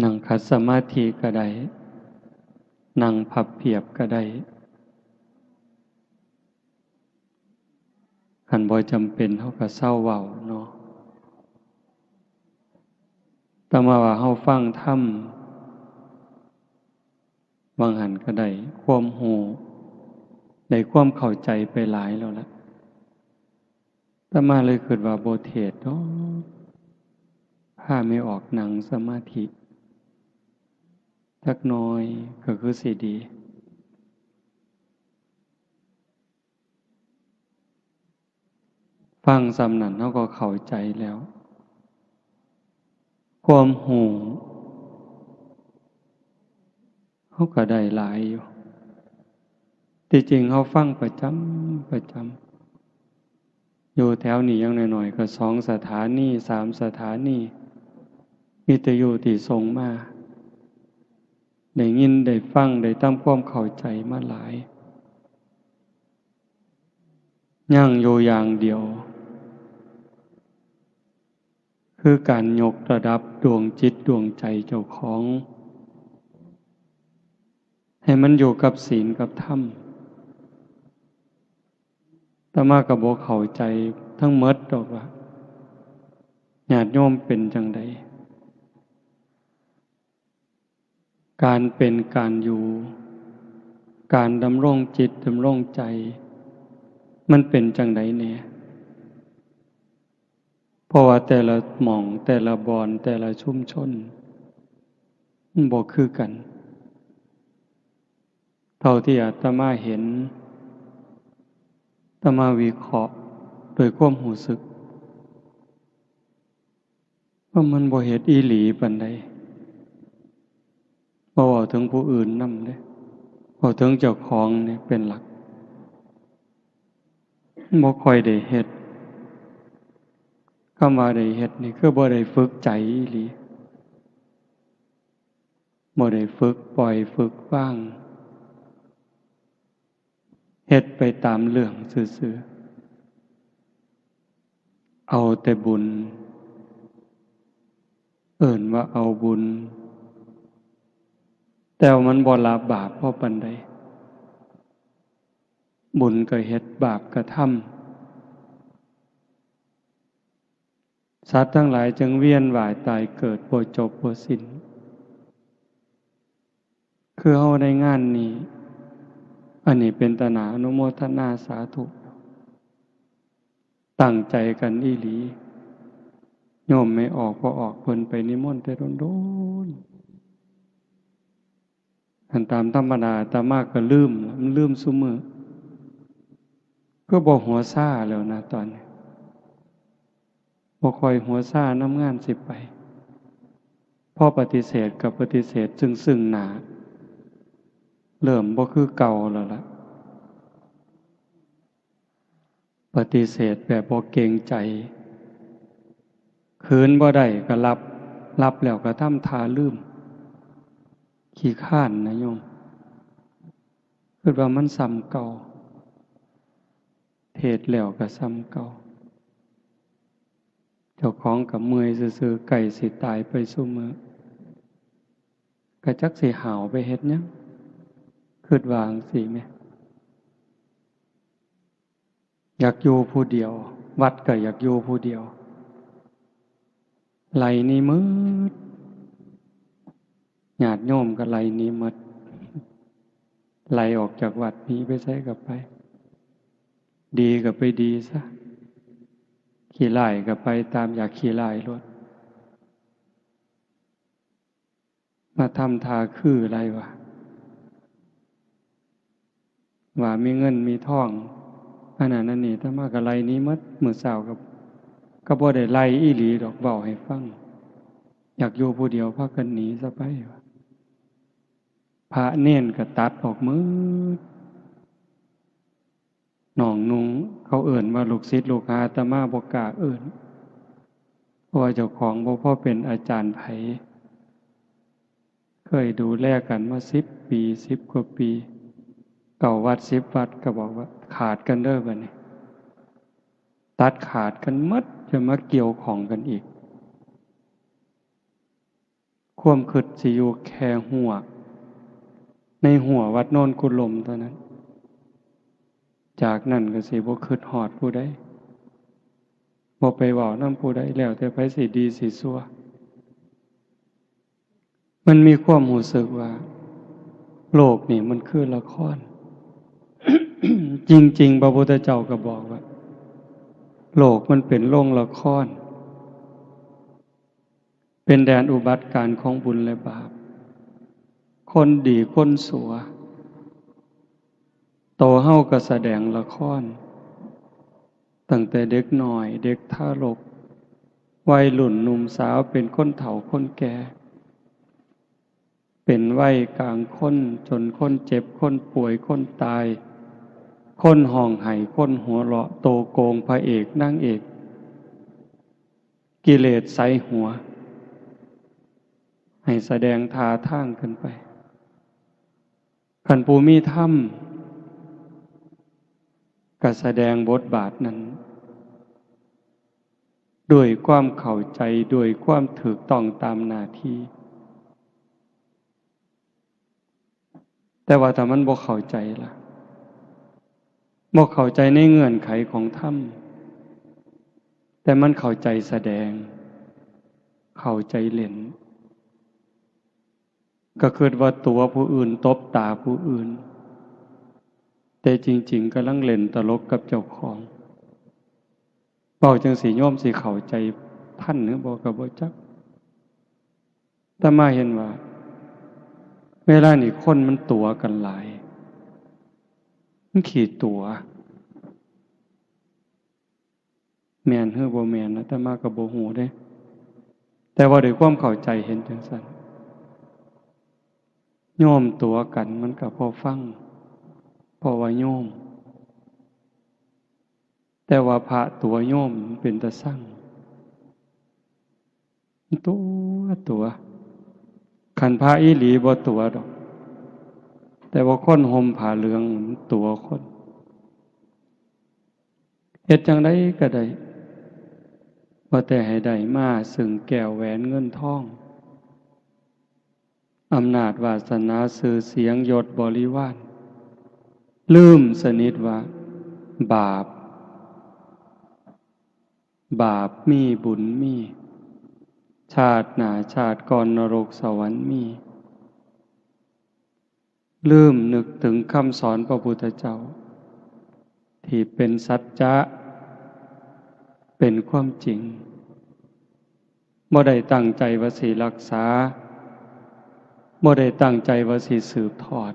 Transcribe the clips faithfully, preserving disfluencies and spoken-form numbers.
นั่งขัดสมาธิก็ได้ นั่งพับเพียบก็ได้ คันบ่จำเป็นเฮาก็เซาเว้าเนาะ แต่มาว่าเฮาฟังธรรม บางหันก็ได้ความรู้ ได้ความเข้าใจไปหลายแล้วล่ะ อาตมาเลยคิดว่าบ่เทศน์ดอก พาแม่ออกนั่งสมาธิ จักหน่อยก็คือสิดี ฟังส่ำนั้นเฮาก็เข้าใจแล้ว ความรู้เฮาก็ได้หลายอยู่ ที่จริงเฮาฟังประจำ ประจำ อยู่แถวนี้อย่างน้อยๆ ก็สองสถานี สามสถานี วิทยุที่ส่งมา ได้ยินได้ฟัง ได้ทำความเข้าใจมาหลาย ยังอยู่อย่างเดียว คือการยกระดับดวงจิตดวงใจเจ้าของ ให้มันอยู่กับศีลกับธรรม อาตมาก็บ่เข้าใจทั้งหมดดอกว่า ญาติโยมเป็นจั่งใด การเป็นการอยู่ การดำรงจิตดำรงใจ มันเป็นจั่งใดแหน่ เพราะว่าแต่ละหม่อง แต่ละบ่อน แต่ละชุมชน มันบ่คือกัน เท่าที่อาตมาเห็น อาตมาวิเคราะห์โดยความรู้สึก ว่ามันบ่เฮ็ดอีหลีปานใด บ่เว้าถึงผู้อื่นนำเด้ เว้าถึงเจ้าของนี่เป็นหลัก บ่ค่อยได้เฮ็ด คำว่าได้เฮ็ดนี่คือบ่ได้ฝึกใจอีหลี บ่ได้ฝึกปล่อยฝึกวาง เฮ็ดไปตามเรื่องซื่อๆ เอาแต่บุญ เอิ้นว่าเอาบุญ แต่ว่ามันบ่ละบาปพอปานใด บุญก็เฮ็ด บาปก็ทำ สัตว์ทั้งหลายจึงเวียนว่ายตายเกิดบ่จบบ่สิ้น คือเฮาได้งานนี้ อันนี้เป็นตาหน้าอนุโมทนาสาธุ ตั้งใจกันอีหลี โยมแม่ออก พ่อออก เพิ่นไปนิมนต์แต่โดนๆ อันตามธรรมดาอาตมาก็ลืม มันลืมซุมื้อ คือบ่หัวซาแล้วนะตอนนี้ บ่ค่อยหัวซานำงานสิไป พอปฏิเสธก็ปฏิเสธซึ่งๆ หน้า เริ่มบ่คือเก่าแล้วล่ะ ปฏิเสธแบบบ่เกรงใจ คืนบ่ได้ก็หลับ หลับแล้วก็ทำท่าลืม ขี้คร้านนะโยม คิดว่ามันส่ำเก่า เทศน์แล้วก็ส่ำเก่า เจ้าของก็เมื่อยซื่อๆ ใกล้สิตายไปซุมื้อ ก็จักสิห้าวไปเฮ็ดหยัง คิดว่าจั่งซี้แหม อยากอยู่ผู้เดียว วัดก็อยากอยู่ผู้เดียว ไล่หนีหมด ญาติโยมก็ไล่หนีหมด ไล่ออกจากวัด หนีไปไสก็ไป ดีก็ไปดีซะ ขี้ร้ายก็ไปตามอยากขี้ร้ายโลด มาทำท่าคือหลายว่า ว่ามีเงินมีทอง อันนั้นอันนี้ อาตมาก็ไล่หนีหมด มื้อเช้าก็ ก็บ่ได้ไล่อีหลีดอก เว้าให้ฟัง อยากอยู่ผู้เดียว พากันหนีซะไปว่า พระเณรก็ตัดออกหมด น้องนุ่ง เขาเอิ้นว่าลูกศิษย์ลูกหา อาตมาบ่กล้าเอิ้น เพราะว่าเจ้าของบ่พอเป็นอาจารย์ไผ เคยดูแลกันมาสิบปี สิบกว่าปี เก้าวัด สิบวัด ก็บอกว่าขาดกันเด้อบัดนี้ ตัดขาดกันหมด จะมาเกี่ยวข้องกันอีก ความคิดสิอยู่แค่ฮั้ว ในฮั้ววัดโนนกุลมเท่านั้น จากนั้นก็สิบ่คิดฮอดผู้ใด บ่ไปเว้านำผู้ใด แล้วแต่ไผสิดีสิชั่ว มันมีความรู้สึกว่า โลกนี่มันคือละคร จริงๆ พระพุทธเจ้าก็บอกว่า โลกมันเป็นโรงละคร เป็นแดนอุบัติการณ์ของบุญและบาป คนดีคนชั่ว โตเฮาก็แสดงละคร ตั้งแต่เด็กน้อย เด็กทารก วัยรุ่นหนุ่มสาว เป็นคนเฒ่าคนแก่ เป็นวัยกลางคน จนคนเจ็บ คนป่วย คนตาย คนฮ้องไห้ คนหัวเราะ โตโกง พระเอก นางเอก กิเลสใส่หัว ให้แสดงท่าทางขึ้นไป คันผู้มีธรรม ก็แสดงบทบาทนั้น ด้วยความเข้าใจ ด้วยความถูกต้องตามหน้าที่ แต่ว่าถ้ามันบ่เข้าใจล่ะ บ่เข้าใจในเงื่อนไขของธรรม แต่มันเข้าใจแสดง เข้าใจเล่น ก็คิดว่าตั๋วผู้อื่น ตบตาผู้อื่น แต่จริงๆ กำลังเล่นตลกกับเจ้าของ เว้าจั่งซี้โยมสิเข้าใจทันหรือบ่ก็บ่จัก อาตมาเห็นว่า เวลานี้คนมันตั๋วกันหลาย มันขี้ตั๋ว แม่นหรือบ่แม่น อาตมาก็บ่ฮู้เด้ แต่ว่าด้วยความเข้าใจเห็นจั่งซั้น โยมตั๋วกันมันก็พอฟัง เพราะว่าโยม แต่ว่าพระตั๋วโยมมันเป็นตาซัง ตั๋ว ตั๋ว คันพระอีหลีบ่ตั๋วดอก แต่ว่าคนห่มผ้าเหลืองมันตั๋วคน เฮ็ดจั่งใดก็ได้ ว่าแต่ให้ได้มาซึ่งแก้วแหวนเงินทอง อำนาจวาสนา ชื่อเสียง ยศบริวาร ลืมสนิทว่า บาป บาปมี บุญมี ชาติหน้าชาติก่อน นรกสวรรค์มี ลืมนึกถึงคำสอนพระพุทธเจ้า ที่เป็นสัจจะ เป็นความจริง บ่ได้ตั้งใจว่าสิรักษา บ่ได้ตั้งใจว่าสิสืบทอด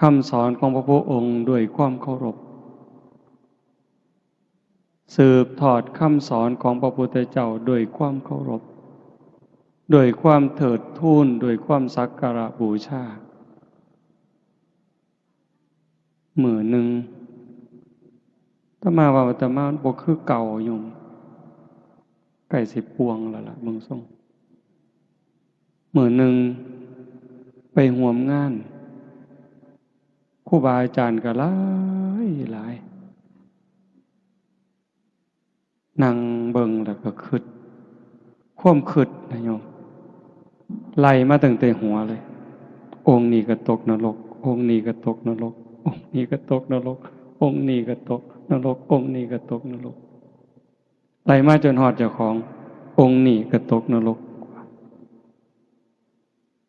คำสอนของพระพุทธองค์ด้วยความเคารพ สืบทอดคำสอนของพระพุทธเจ้าด้วยความเคารพ ด้วยความเทิดทูน ด้วยความสักการะบูชา มื้อหนึ่ง อาตมาว่าอาตมาบ่คือเก่าโยม ใกล้สิป่วงแล้วล่ะ เบิ่งทรง มื้อหนึ่ง ไปร่วมงาน ครูบาอาจารย์ก็หลายหลาย นั่งเบิ่งแล้วก็คิด ความคิดนะโยม ไล่มาตั้งแต่หัวเลย องค์นี้ก็ตกนรก องค์นี้ก็ตกนรก องค์นี้ก็ตกนรก องค์นี้ก็ตกนรก องค์นี้ก็ตกนรก ไล่มาจนฮอดเจ้าของ องค์นี้ก็ตกนรก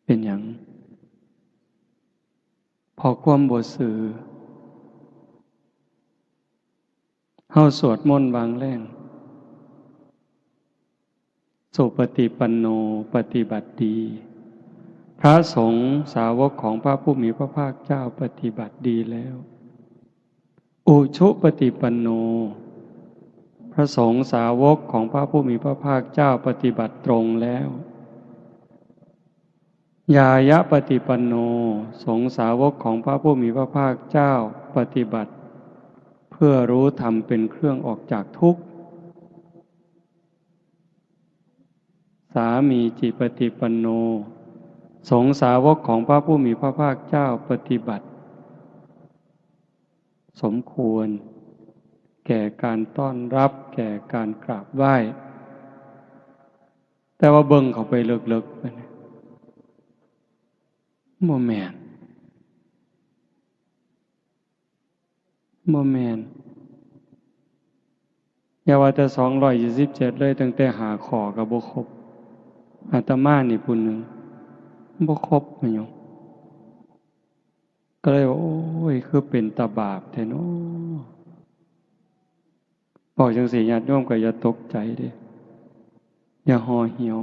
เป็นหยัง เพราะความบ่ซื่อ เฮาสวดมนต์วางแรง สุปฏิปันโน ปฏิบัติดี พระสงฆ์สาวกของพระผู้มีพระภาคเจ้าปฏิบัติดีแล้ว อุชุปฏิปันโน พระสงฆ์สาวกของพระผู้มีพระภาคเจ้าปฏิบัติตรงแล้ว ญาญาปฏิปันโน สงฆ์สาวกของพระผู้มีพระภาคเจ้าปฏิบัติ เพื่อรู้ธรรมเป็นเครื่องออกจากทุกข์ สามีจิปฏิปันโน สงฆ์สาวกของพระผู้มีพระภาคเจ้าปฏิบัติ สมควร แก่การต้อนรับ แก่การกราบไหว้ แต่ว่าเบิ่งเข้าไปเลิกๆ ไปเนี่ย บ่แม่น บ่แม่น อย่าว่าแต่สองร้อยยี่สิบเจ็ดเลย ตั้งแต่ห้าข้อก็บ่ครบ อาตมานี่ผู้หนึ่ง บ่ครบ แม่นหยัง ก็เลยว่า โอ้ย คือเป็นตาบาปแท้น้อ บอกจังซี้ ญาติโยมก็อย่าตกใจเด้ อย่าห่อเหี่ยว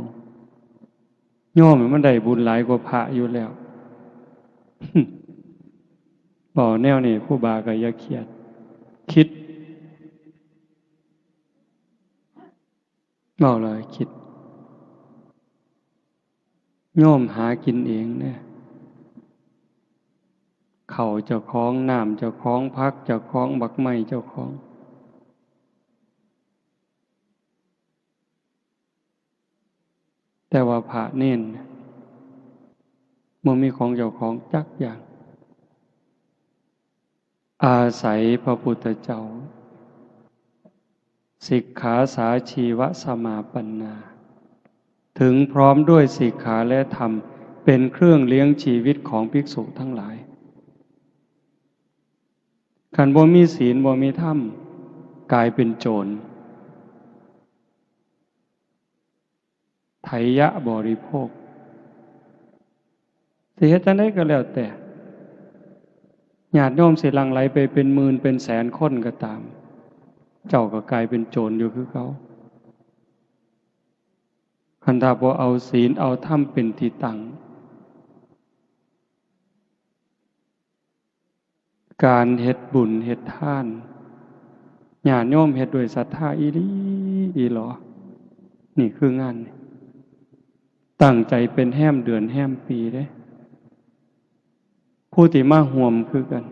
โยมมันได้บุญหลายกว่าพระอยู่แล้ว บอกแนวนี้ ครูบาก็อย่าเครียด คิด เว้าแล้วคิด โยมหากินเองเด้ ข้าวเจ้าของ น้ำเจ้าของ ผักเจ้าของ บักไม้เจ้าของ แต่ว่าพระเณรบ่มีของเจ้าของจักอย่าง อาศัยพระพุทธเจ้า สิกขาสาชีวสมาปันนา ถึงพร้อมด้วยสิกขาและธรรม เป็นเครื่องเลี้ยงชีวิตของภิกษุทั้งหลาย คันบ่มีศีล บ่มีธรรม กลายเป็นโจร ไถยะบริโภค สิเฮ็ดจั่งใดก็แล้วแต่ ญาติโยมสิหลั่งไหลไปเป็นหมื่นเป็นแสนคนก็ตาม เจ้าก็กลายเป็นโจรอยู่คือเก่า คันถ้าบ่เอาศีลเอาธรรมเป็นที่ตั้ง การเฮ็ดบุญเฮ็ดทาน ญาติโยมเฮ็ดด้วยศรัทธาอีหลีอีหลอ นี่คืองาน ตั้งใจเป็นแฮมเดือนแฮมปีเด้ ผู้ที่มาร่วมคือกัน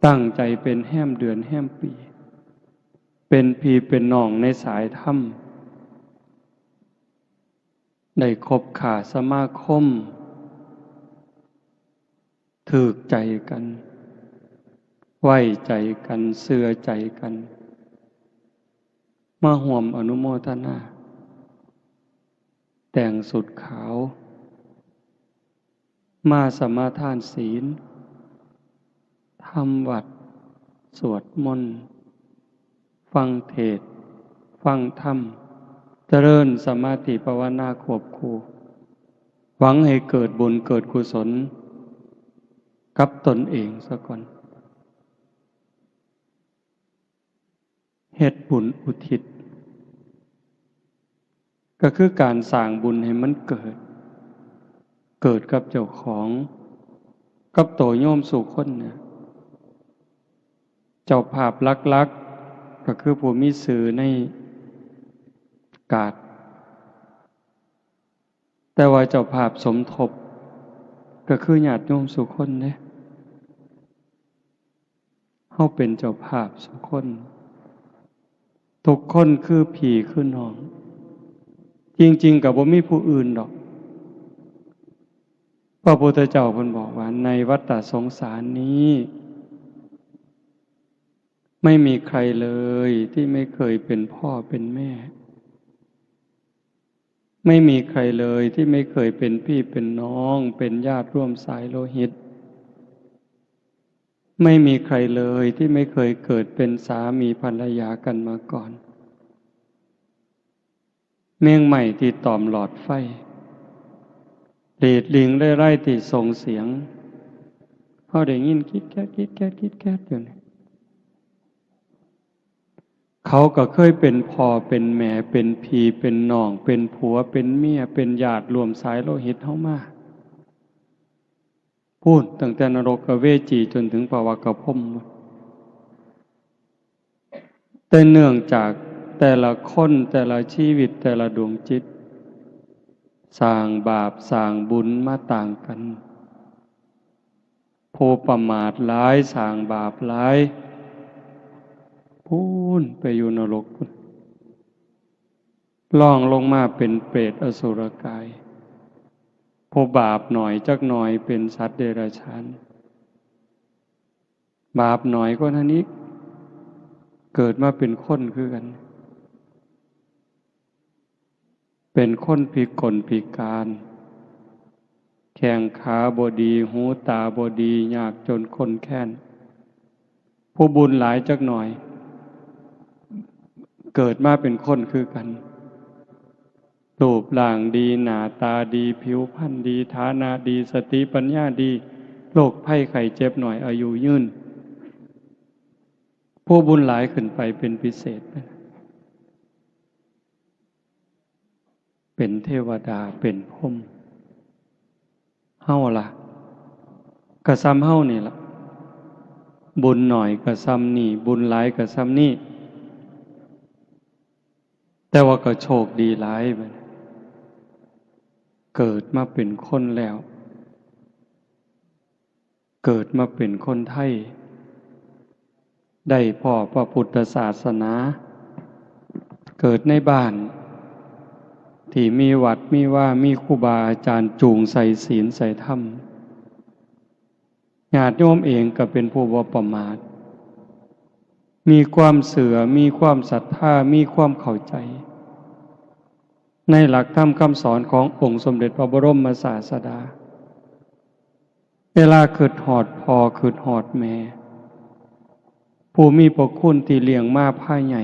ตั้งใจเป็นแฮมเดือนแฮมปี เป็นพี่เป็นน้องในสายธรรม ได้คบค้าสมาคม ถืกใจกัน ไว้ใจกัน เชื่อใจกัน มาร่วมอนุโมทนา แต่งชุดขาว มาสมาทานศีล ทำวัตร สวดมนต์ ฟังเทศน์ ฟังธรรม เจริญสมาธิภาวนาควบคู่ หวังให้เกิดบุญเกิดกุศลกับตนเองซะก่อน เฮ็ดบุญอุทิศ ก็คือการสร้างบุญให้มันเกิด เกิดกับเจ้าของ กับโตโยมสู่คนเนี่ย เจ้าภาพหลักๆ ก็คือผู้มีชื่อในการ์ด แต่ว่าเจ้าภาพสมทบ ก็คือญาติโยมสู่คนเด้ เฮาเป็นเจ้าภาพสู่คน ทุกคนคือพี่คือน้อง จริงๆ ก็บ่มีผู้อื่นดอก พระพุทธเจ้าเพิ่นบอกว่า ในวัฏฏะสงสารนี้ ไม่มีใครเลยที่ไม่เคยเป็นพ่อเป็นแม่ ไม่มีใครเลยที่ไม่เคยเป็นพี่เป็นน้อง เป็นญาติร่วมสายโลหิต ไม่มีใครเลยที่ไม่เคยเกิดเป็นสามีภรรยากันมาก่อน เม่งใหม่ที่ตอมหลอดไฟ หลีดลิงเร่ไร่ที่ส่งเสียง เฮาได้ยินคิดแคดคิดแคดคิดแคดอยู่นี่ เขาก็เคยเป็นพ่อเป็นแม่ เป็นพี่เป็นน้อง เป็นผัวเป็นเมีย เป็นญาติร่วมสายโลหิตเฮามา พู้นตั้งแต่นรกเวจีจนถึงปวกพรหม แต่เนื่องจากแต่ละคนแต่ละชีวิตแต่ละดวงจิต สร้างบาปสร้างบุญมาต่างกัน ผู้ประมาทหลายสร้างบาปหลาย พู้นไปอยู่นรกพู้น ล่องลงมาเป็นเปรตอสุรกาย ผู้บาปหน่อยจักหน่อยเป็นสัตว์เดรัจฉาน บาปหน่อยกว่านั้นอีก เกิดมาเป็นคนคือกัน เป็นคนพิกลพิการ แข้งขาบ่ดี หูตาบ่ดี ยากจนข้นแค้น ผู้บุญหลายจักหน่อย เกิดมาเป็นคนคือกัน รูปร่างดี หน้าตาดี ผิวพรรณดี ฐานะดี สติปัญญาดี โรคภัยไข้เจ็บน้อย อายุยืน ผู้บุญหลายขึ้นไปเป็นพิเศษ เป็นเทวดา เป็นพรหม เฮาล่ะ กะส่ำเฮานี่ล่ะ บุญน้อยกะส่ำนี่ บุญหลายกะส่ำนี่ แต่ว่าก็โชคดีหลายบัดนี้ เกิดมาเป็นคนแล้ว เกิดมาเป็นคนไทย ได้พ้อพระพุทธศาสนา เกิดในบ้าน ที่มีวัดมีวา มีครูบาอาจารย์จูงใส่ศีลใส่ธรรม ญาติโยมเองก็เป็นผู้บ่ประมาท มีความเชื่อ มีความศรัทธา มีความเข้าใจ ในหลักธรรมคำสอนขององค์สมเด็จพระบรมศาสดา เวลาคิดฮอดพ่อ คิดฮอดแม่ ผู้มีพระคุณที่เลี้ยงมาพาใหญ่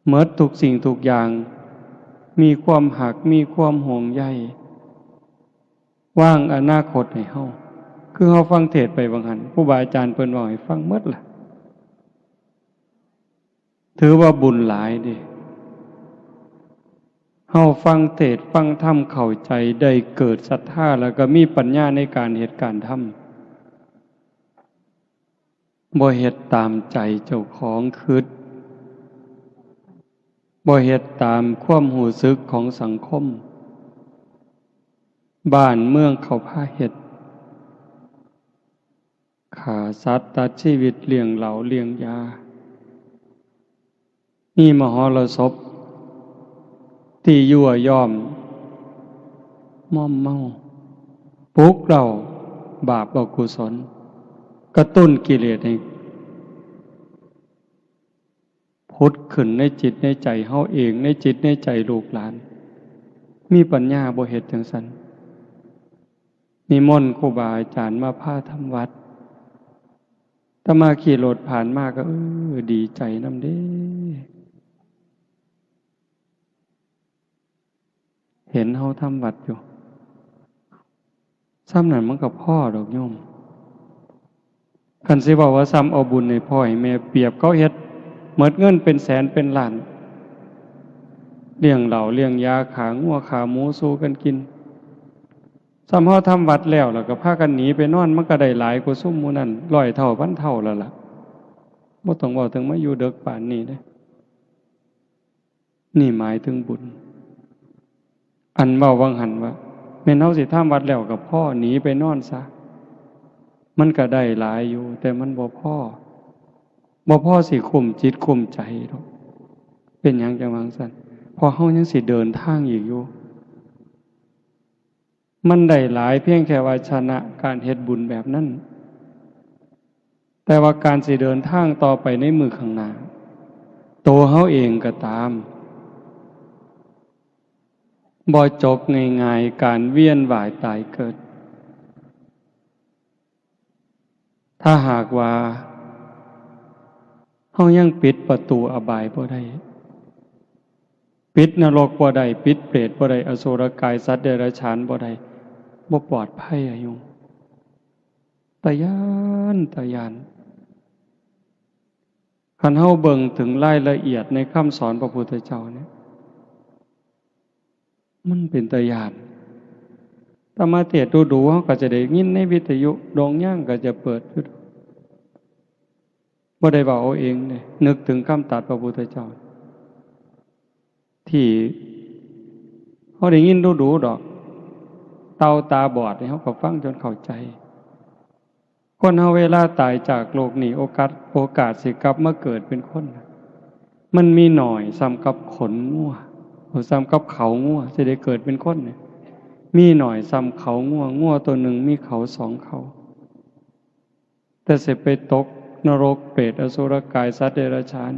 หมดทุกสิ่งทุกอย่าง มีความฮัก มีความห่วงใย วางอนาคตให้เฮา คือเฮาฟังเทศน์ไปบางหัน ครูบาอาจารย์เพิ่นเว้าให้ฟังหมดล่ะ ถือว่าบุญหลายเด้ เฮาฟังเทศน์ฟังธรรมเข้าใจ ได้เกิดศรัทธา แล้วก็มีปัญญาในการเฮ็ดการทำ บ่เฮ็ดตามใจเจ้าของคิด บ่เฮ็ดตามความรู้สึกของสังคม บ้านเมืองเขาพาเฮ็ด ฆ่าสัตว์ตัดชีวิต เลี้ยงเหล้าเลี้ยงยา มีมหรสพที่ยั่วยอม มอมเมา ปลุกเร้าบาปอกุศล กระตุ้นกิเลสให้ผุดขึ้นในจิตในใจเฮาเอง ในจิตในใจลูกหลาน มีปัญญาบ่เฮ็ดจั่งซั้น นิมนต์ครูบาอาจารย์มาพาทำวัด อาตมาขี่รถผ่านมาก็ เออ ดีใจนำเด้ เห็นเฮาทำวัดอยู่ ส่ำนั้นมันก็พอดอกโยม คันสิเว้าว่าส่ำเอาบุญให้พ่อให้แม่ เปรียบเขาเฮ็ดหมดเงินเป็นแสนเป็นล้าน เลี้ยงเหล้าเลี้ยงยา ฆ่างัวฆ่าหมูสู่กันกิน ส่ำเฮาทำวัดแล้ว แล้วก็พากันหนีไปนอน มันก็ได้หลายกว่าซุมหมู่นั้น ร้อยเท่าพันเท่าแล้วล่ะ บ่ต้องเว้าถึงมาอยู่เดิกปานนี้เด้ นี่หมายถึงบุญ อันเว้าวังหันว่า แม่นเฮาสิทำวัดแล้วก็พอ หนีไปนอนซะ มันก็ได้หลายอยู่ แต่มันบ่พอ บ่พอสิคุ้มจิตคุ้มใจดอก เป็นหยังจั่งว่าจั่งซั้น เพราะเฮายังสิเดินทางอีกอยู่ มันได้หลายเพียงแค่ว่าชนะการเฮ็ดบุญแบบนั้น แต่ว่าการสิเดินทางต่อไปในมื้อข้างหน้า ตัวเฮาเองก็ตาม บ่จบง่ายๆ การเวียนว่ายตายเกิด ถ้าหากว่าเฮายังปิดประตูอบายบ่ได้ ปิดนรกบ่ได้ ปิดเปรตบ่ได้ อสุรกายสัตว์เดรัจฉานบ่ได้ บ่ปลอดภัยอะโยม ตาย้าน ตาย้าน คันเฮาเบิ่งถึงรายละเอียดในคำสอนพระพุทธเจ้าเนี่ย มันเป็นตาย้าน อาตมาเทศน์ดูๆ เฮาก็จะได้ยินในวิทยุ โรงหยังก็จะเปิดอยู่ บ่ได้เว้าเอาเองเด้ นึกถึงคำตรัสพระพุทธเจ้า ที่เฮาได้ยินดูๆ ดอก เต่าตาบอดนี่เฮาก็ฟังจนเข้าใจ คนเฮาเวลาตายจากโลกนี้ โอกาส โอกาสสิกลับมาเกิดเป็นคนน่ะ มันมีน้อยส่ำกับขนงัว โอ้ ส่ำกับเขางัว สิได้เกิดเป็นคนเนี่ย มีน้อยส่ำเขางัว งัวตัวหนึ่งมีเขาสองเขา แต่สิไปตกนรก เปรต อสุรกาย สัตว์เดรัจฉาน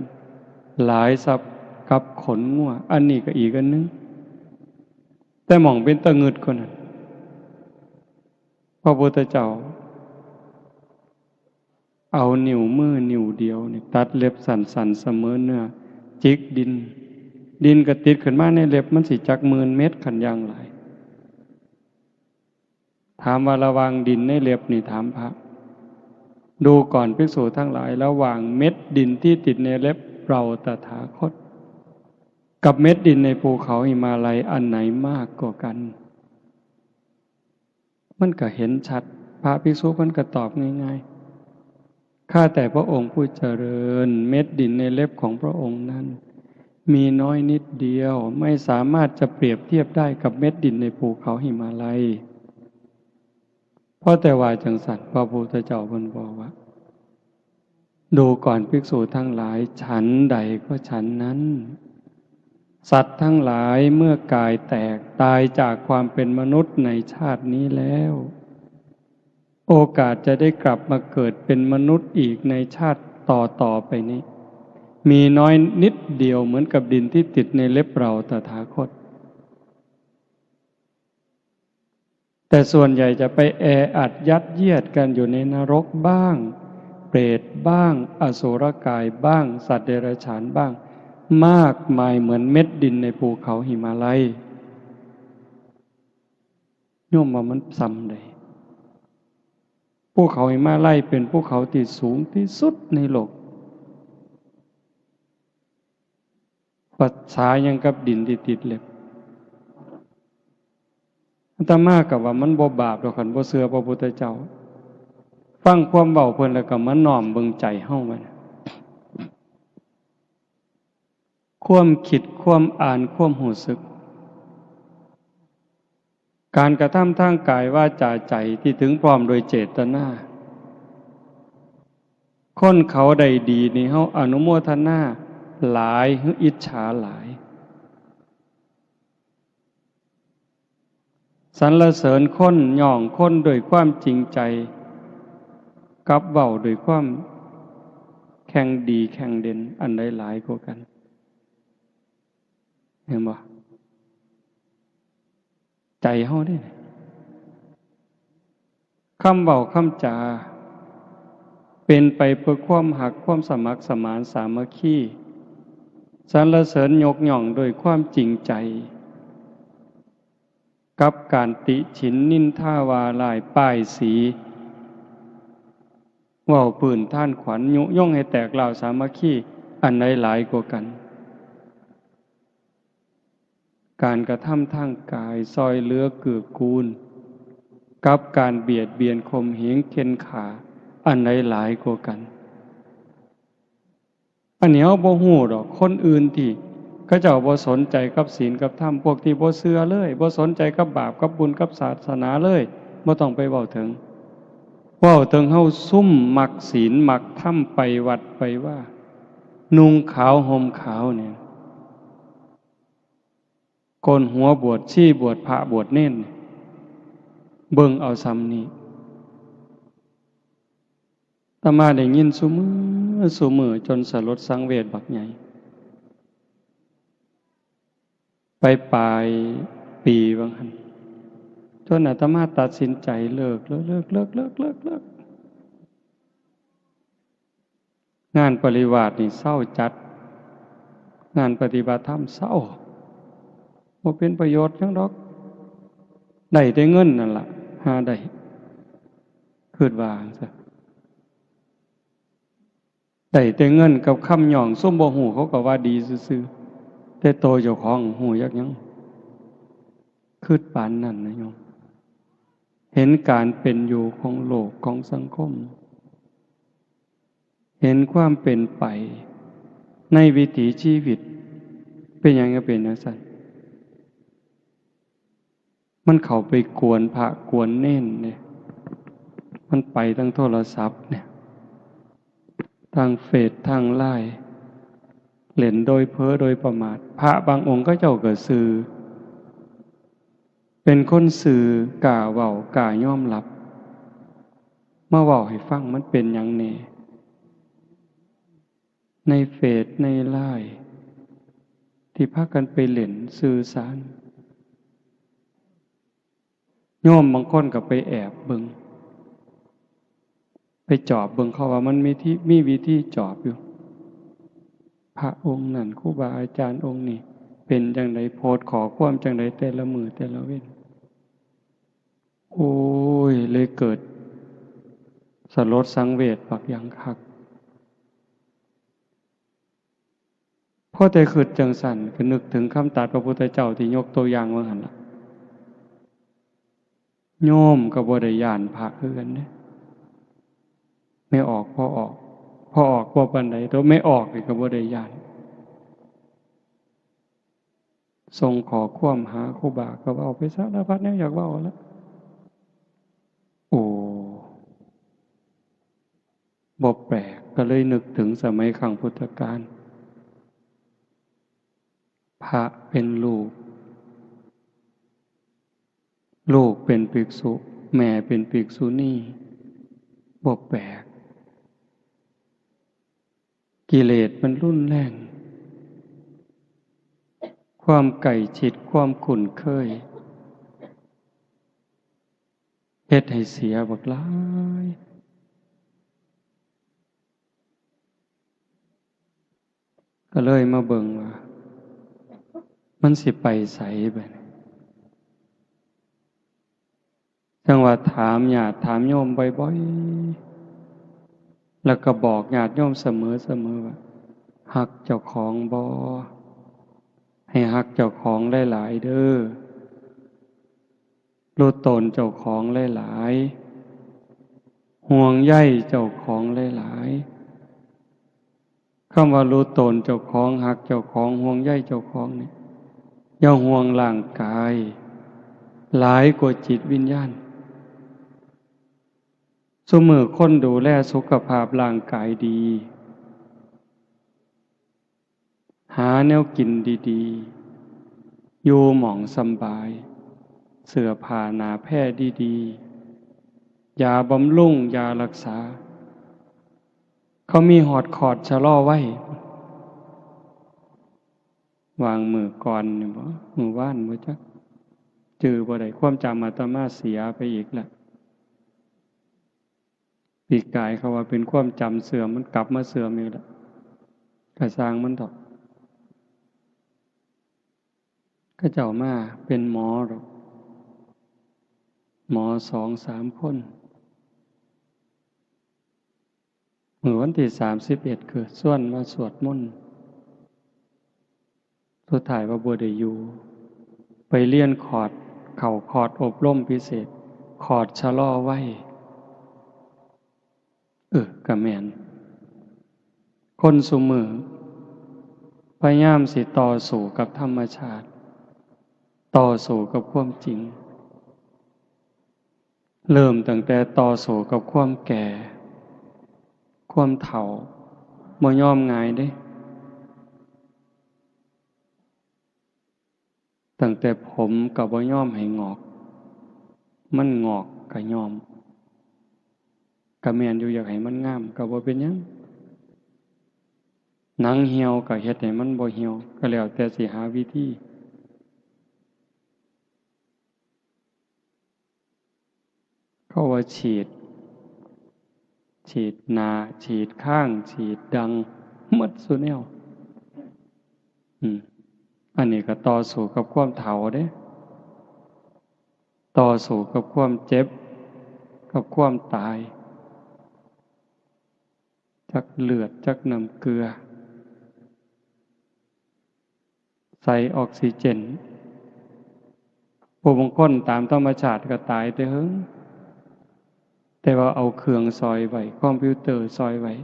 หลายส่ำ กับขนงัว อันนี้ก็อีกอันหนึ่ง แต่หม่องเป็นตะงึดกว่านั้น พระพุทธเจ้า เอานิ้วมือนิ้วเดียวนี่ตัดเล็บสั้นๆเสมอเนื้อ จิกดิน ดินก็ติดขึ้นมาในเล็บ มันสิจักหมื่นเม็ดคันอย่างหลาย ถามว่าระหว่างดินในเล็บนี่ ถามพระ ดูก่อนภิกษุทั้งหลาย ระหว่างเม็ดดินที่ติดในเล็บเราตถาคต กับเม็ดดินในภูเขาหิมาลัย อันไหนมากกว่ากัน มันก็เห็นชัด พระภิกษุมันก็ตอบง่ายๆ ข้าแต่พระองค์ผู้เจริญ เม็ดดินในเล็บของพระองค์นั้น มีน้อยนิดเดียว ไม่สามารถจะเปรียบเทียบได้กับเม็ดดินในภูเขาหิมาลัย เพราะแต่ว่าจังสัน พระพุทธเจ้าเพิ่นบอกว่า ดูก่อนภิกษุทั้งหลาย ฉันใดก็ฉันนั้น สัตว์ทั้งหลายเมื่อกายแตกตายจากความเป็นมนุษย์ในชาตินี้แล้ว โอกาสจะได้กลับมาเกิดเป็นมนุษย์อีกในชาติต่อๆไปนี้ มีน้อยนิดเดียวเหมือนกับดินที่ติดในเล็บเราตถาคต แต่ส่วนใหญ่จะไปแออัดยัดเยียดกันอยู่ในนรกบ้าง เปรตบ้าง อสุรกายบ้าง สัตว์เดรัจฉานบ้าง มากมายเหมือนเม็ดดินในภูเขาหิมาลัย โยมว่ามันส่ำใด ภูเขาหิมาลัยเป็นภูเขาที่สูงที่สุดในโลก ประสาหยังกับดินที่ติดเล็บ อาตมาก็ว่ามันบ่บาปดอก คันบ่เชื่อพระพุทธเจ้า ฟังความเว้าเพิ่นแล้วก็มาน้อมเบิ่งใจเฮาไว้นะ ความคิด ความอ่าน ความรู้สึก การกระทำทางกายวาจาใจที่ถึงพร้อมโดยเจตนา คนเขาได้ดีนี่เฮาอนุโมทนาหลายหรืออิจฉาหลาย สรรเสริญคน ย่องคนด้วยความจริงใจ กับเว้าด้วยความแข่งดีแข่งเด่น อันใดหลายกว่ากัน เห็นบ่ ใจเฮาเด้ คำเว้าคำจา เป็นไปเพื่อความฮัก ความสมัครสมานสามัคคี สรรเสริญยกย่องด้วยความจริงใจ กับการติฉินนินทาว่าร้ายป้ายสี เว้าปื้นท่านขวัญ ยุยงให้แตกร้าวสามัคคี อันใดหลายกว่ากัน การกระทำทางกายซอยเหลือเกื้อกูล กับการเบียดเบียนข่มเหงเข่นฆ่า อันใดหลายกว่ากัน อันนี้เฮาบ่ฮู้ดอก คนอื่นที่เขาเจ้าบ่สนใจกับศีลกับธรรม พวกที่บ่เชื่อเลย บ่สนใจกับบาปกับบุญกับศาสนาเลย บ่ต้องไปเว้าถึง เว้าถึงเฮาซุมมักศีลมักธรรม ไปวัดไปวา นุ่งขาวห่มขาวเนี่ย โกนหัวบวชชี บวชพระบวชเณร เบิ่งเอาส่ำนี้ อาตมาได้ยินซุมื้อซุมื้อจนสลดสังเวชบักใหญ่ ไปปลายปีว่าหั่น จนอาตมาตัดสินใจเลิก เลิก เลิก งานปริวาสนี่เซาจัด งานปฏิบัติธรรมเซา บ่เป็นประโยชน์หยังดอก ได้แต่เงินนั่นล่ะ หาได้ คิดว่าจั่งซั้น ได้แต่เงินกับคำย่อง ซุมบ่ฮู้เขาก็ว่าดีซื่อๆ แต่โตเจ้าของฮู้จักหยัง คิดปานนั้นนะโยม เห็นการเป็นอยู่ของโลกของสังคม เห็นความเป็นไปในวิถีชีวิต เป็นหยังจั่งเป็นจั่งซั้น มันเข้าไปกวนพระกวนเณรเนี่ย มันไปทางโทรศัพท์เนี่ย ทางเฟซ ทางไลน์ เล่นโดยเผลอโดยประมาท พระบางองค์เขาเจ้าก็ซื่อ เป็นคนซื่อ กล้าเว้า กล้ายอมรับ มาเว้าให้ฟัง มันเป็นหยังแหน่ ในเฟซ ในไลน์ ที่พากันไปเล่นสื่อสาร โยมบางคนก็ไปแอบเบิ่ง ไปจอบเบิ่งเขาว่ามันมีที่ มีวิธีจอบอยู่ พระองค์นั่น ครูบาอาจารย์องค์นี้ เป็นจั่งใด โพสต์ข้อความจั่งใด แต่ละมื้อแต่ละเว็น โอ้ย เลยเกิดสลดสังเวชบักอย่างคัก พอแต่คิดจั่งซั้น ก็นึกถึงคำตรัสพระพุทธเจ้าที่ยกตัวอย่างว่าหั่นล่ะ โยมก็บ่ได้ย้านพระคือกันเด้ แม่ออกพ่อออก พ่อออกบ่ปานใด แต่แม่ออกนี่ก็บ่ได้ย้าน ส่งข้อความหาครูบา ก็เว้าไปสารพัดแนวอยากเว้าละ โอ้ บ่แปลก ก็เลยนึกถึงสมัยครั้งพุทธกาล พระเป็นลูก ลูกเป็นภิกษุ แม่เป็นภิกษุณี บ่แปลก กิเลสมันรุนแรง ความใกล้ชิด ความคุ้นเคย เฮ็ดให้เสียบักหลาย ก็เลยมาเบิ่งว่า มันสิไปไสบัดนี้ จั่งว่าถามญาติถามโยมบ่อยๆ แล้วก็บอกญาติโยมเสมอๆ ว่า ฮักเจ้าของบ่ ให้ฮักเจ้าของหลายๆ เด้อ รู้ตนเจ้าของหลายๆ ห่วงใยเจ้าของหลายๆ คำว่ารู้ตนเจ้าของ ฮักเจ้าของ ห่วงใยเจ้าของนี่ อย่าห่วงร่างกาย หลายกว่าจิตวิญญาณ ซุมื้อคนดูแลสุขภาพร่างกายดี หาแนวกินดีๆ อยู่หม่องสำบาย เสื้อผ้าหนาแพร่ดีๆ ยาบำรุง ยารักษา เขามีฮอดคอร์สชะลอวัย วางมื้อก่อนนี่บ่ มื้อวานบ่จัก จื่อบ่ได้ ความจำอาตมาเสียไปอีกแล้ว ปีกายเขาว่าเป็นความจำเสื่อม มันกลับมาเสื่อมอีกแล้ว ก็ซ่างมันเถาะ เขาเจ้ามาเป็นหมอดอก หมอสองสามคน มื้อวันที่สามสิบเอ็ด คือชวนมาสวดมนต์ สุดท้ายว่าบ่ได้อยู่ ไปเรียนคอร์ส เข้าคอร์สอบรมพิเศษ คอร์สชะลอวัย เออ ก็แม่น คนซุมื้อ พยายามสิต่อสู้กับธรรมชาติ ต่อสู้กับความจริง เริ่มตั้งแต่ต่อสู้กับความแก่ ความเฒ่า บ่ยอมง่ายเด้ ตั้งแต่ผมก็บ่ยอมให้งอก มันงอกก็ยอม ก็แม่นอยู่ อยากให้มันงามก็บ่เป็นหยัง หนังเหี่ยวก็เฮ็ดให้มันบ่เหี่ยว ก็แล้วแต่สิหาวิธี เขาว่าฉีด ฉีดหน้า ฉีดคาง ฉีดดัง หมดซุแนว อืม อันนี้ก็ต่อสู้กับความเฒ่าเด้ ต่อสู้กับความเจ็บ กับความตาย จักเลือด จักน้ำเกลือ ใส่ออกซิเจน ผู้บางคนตามธรรมชาติก็ตายแต่เฮิง แต่ว่าเอาเครื่องซ่อยไว้ คอมพิวเตอร์ซ่อยไว้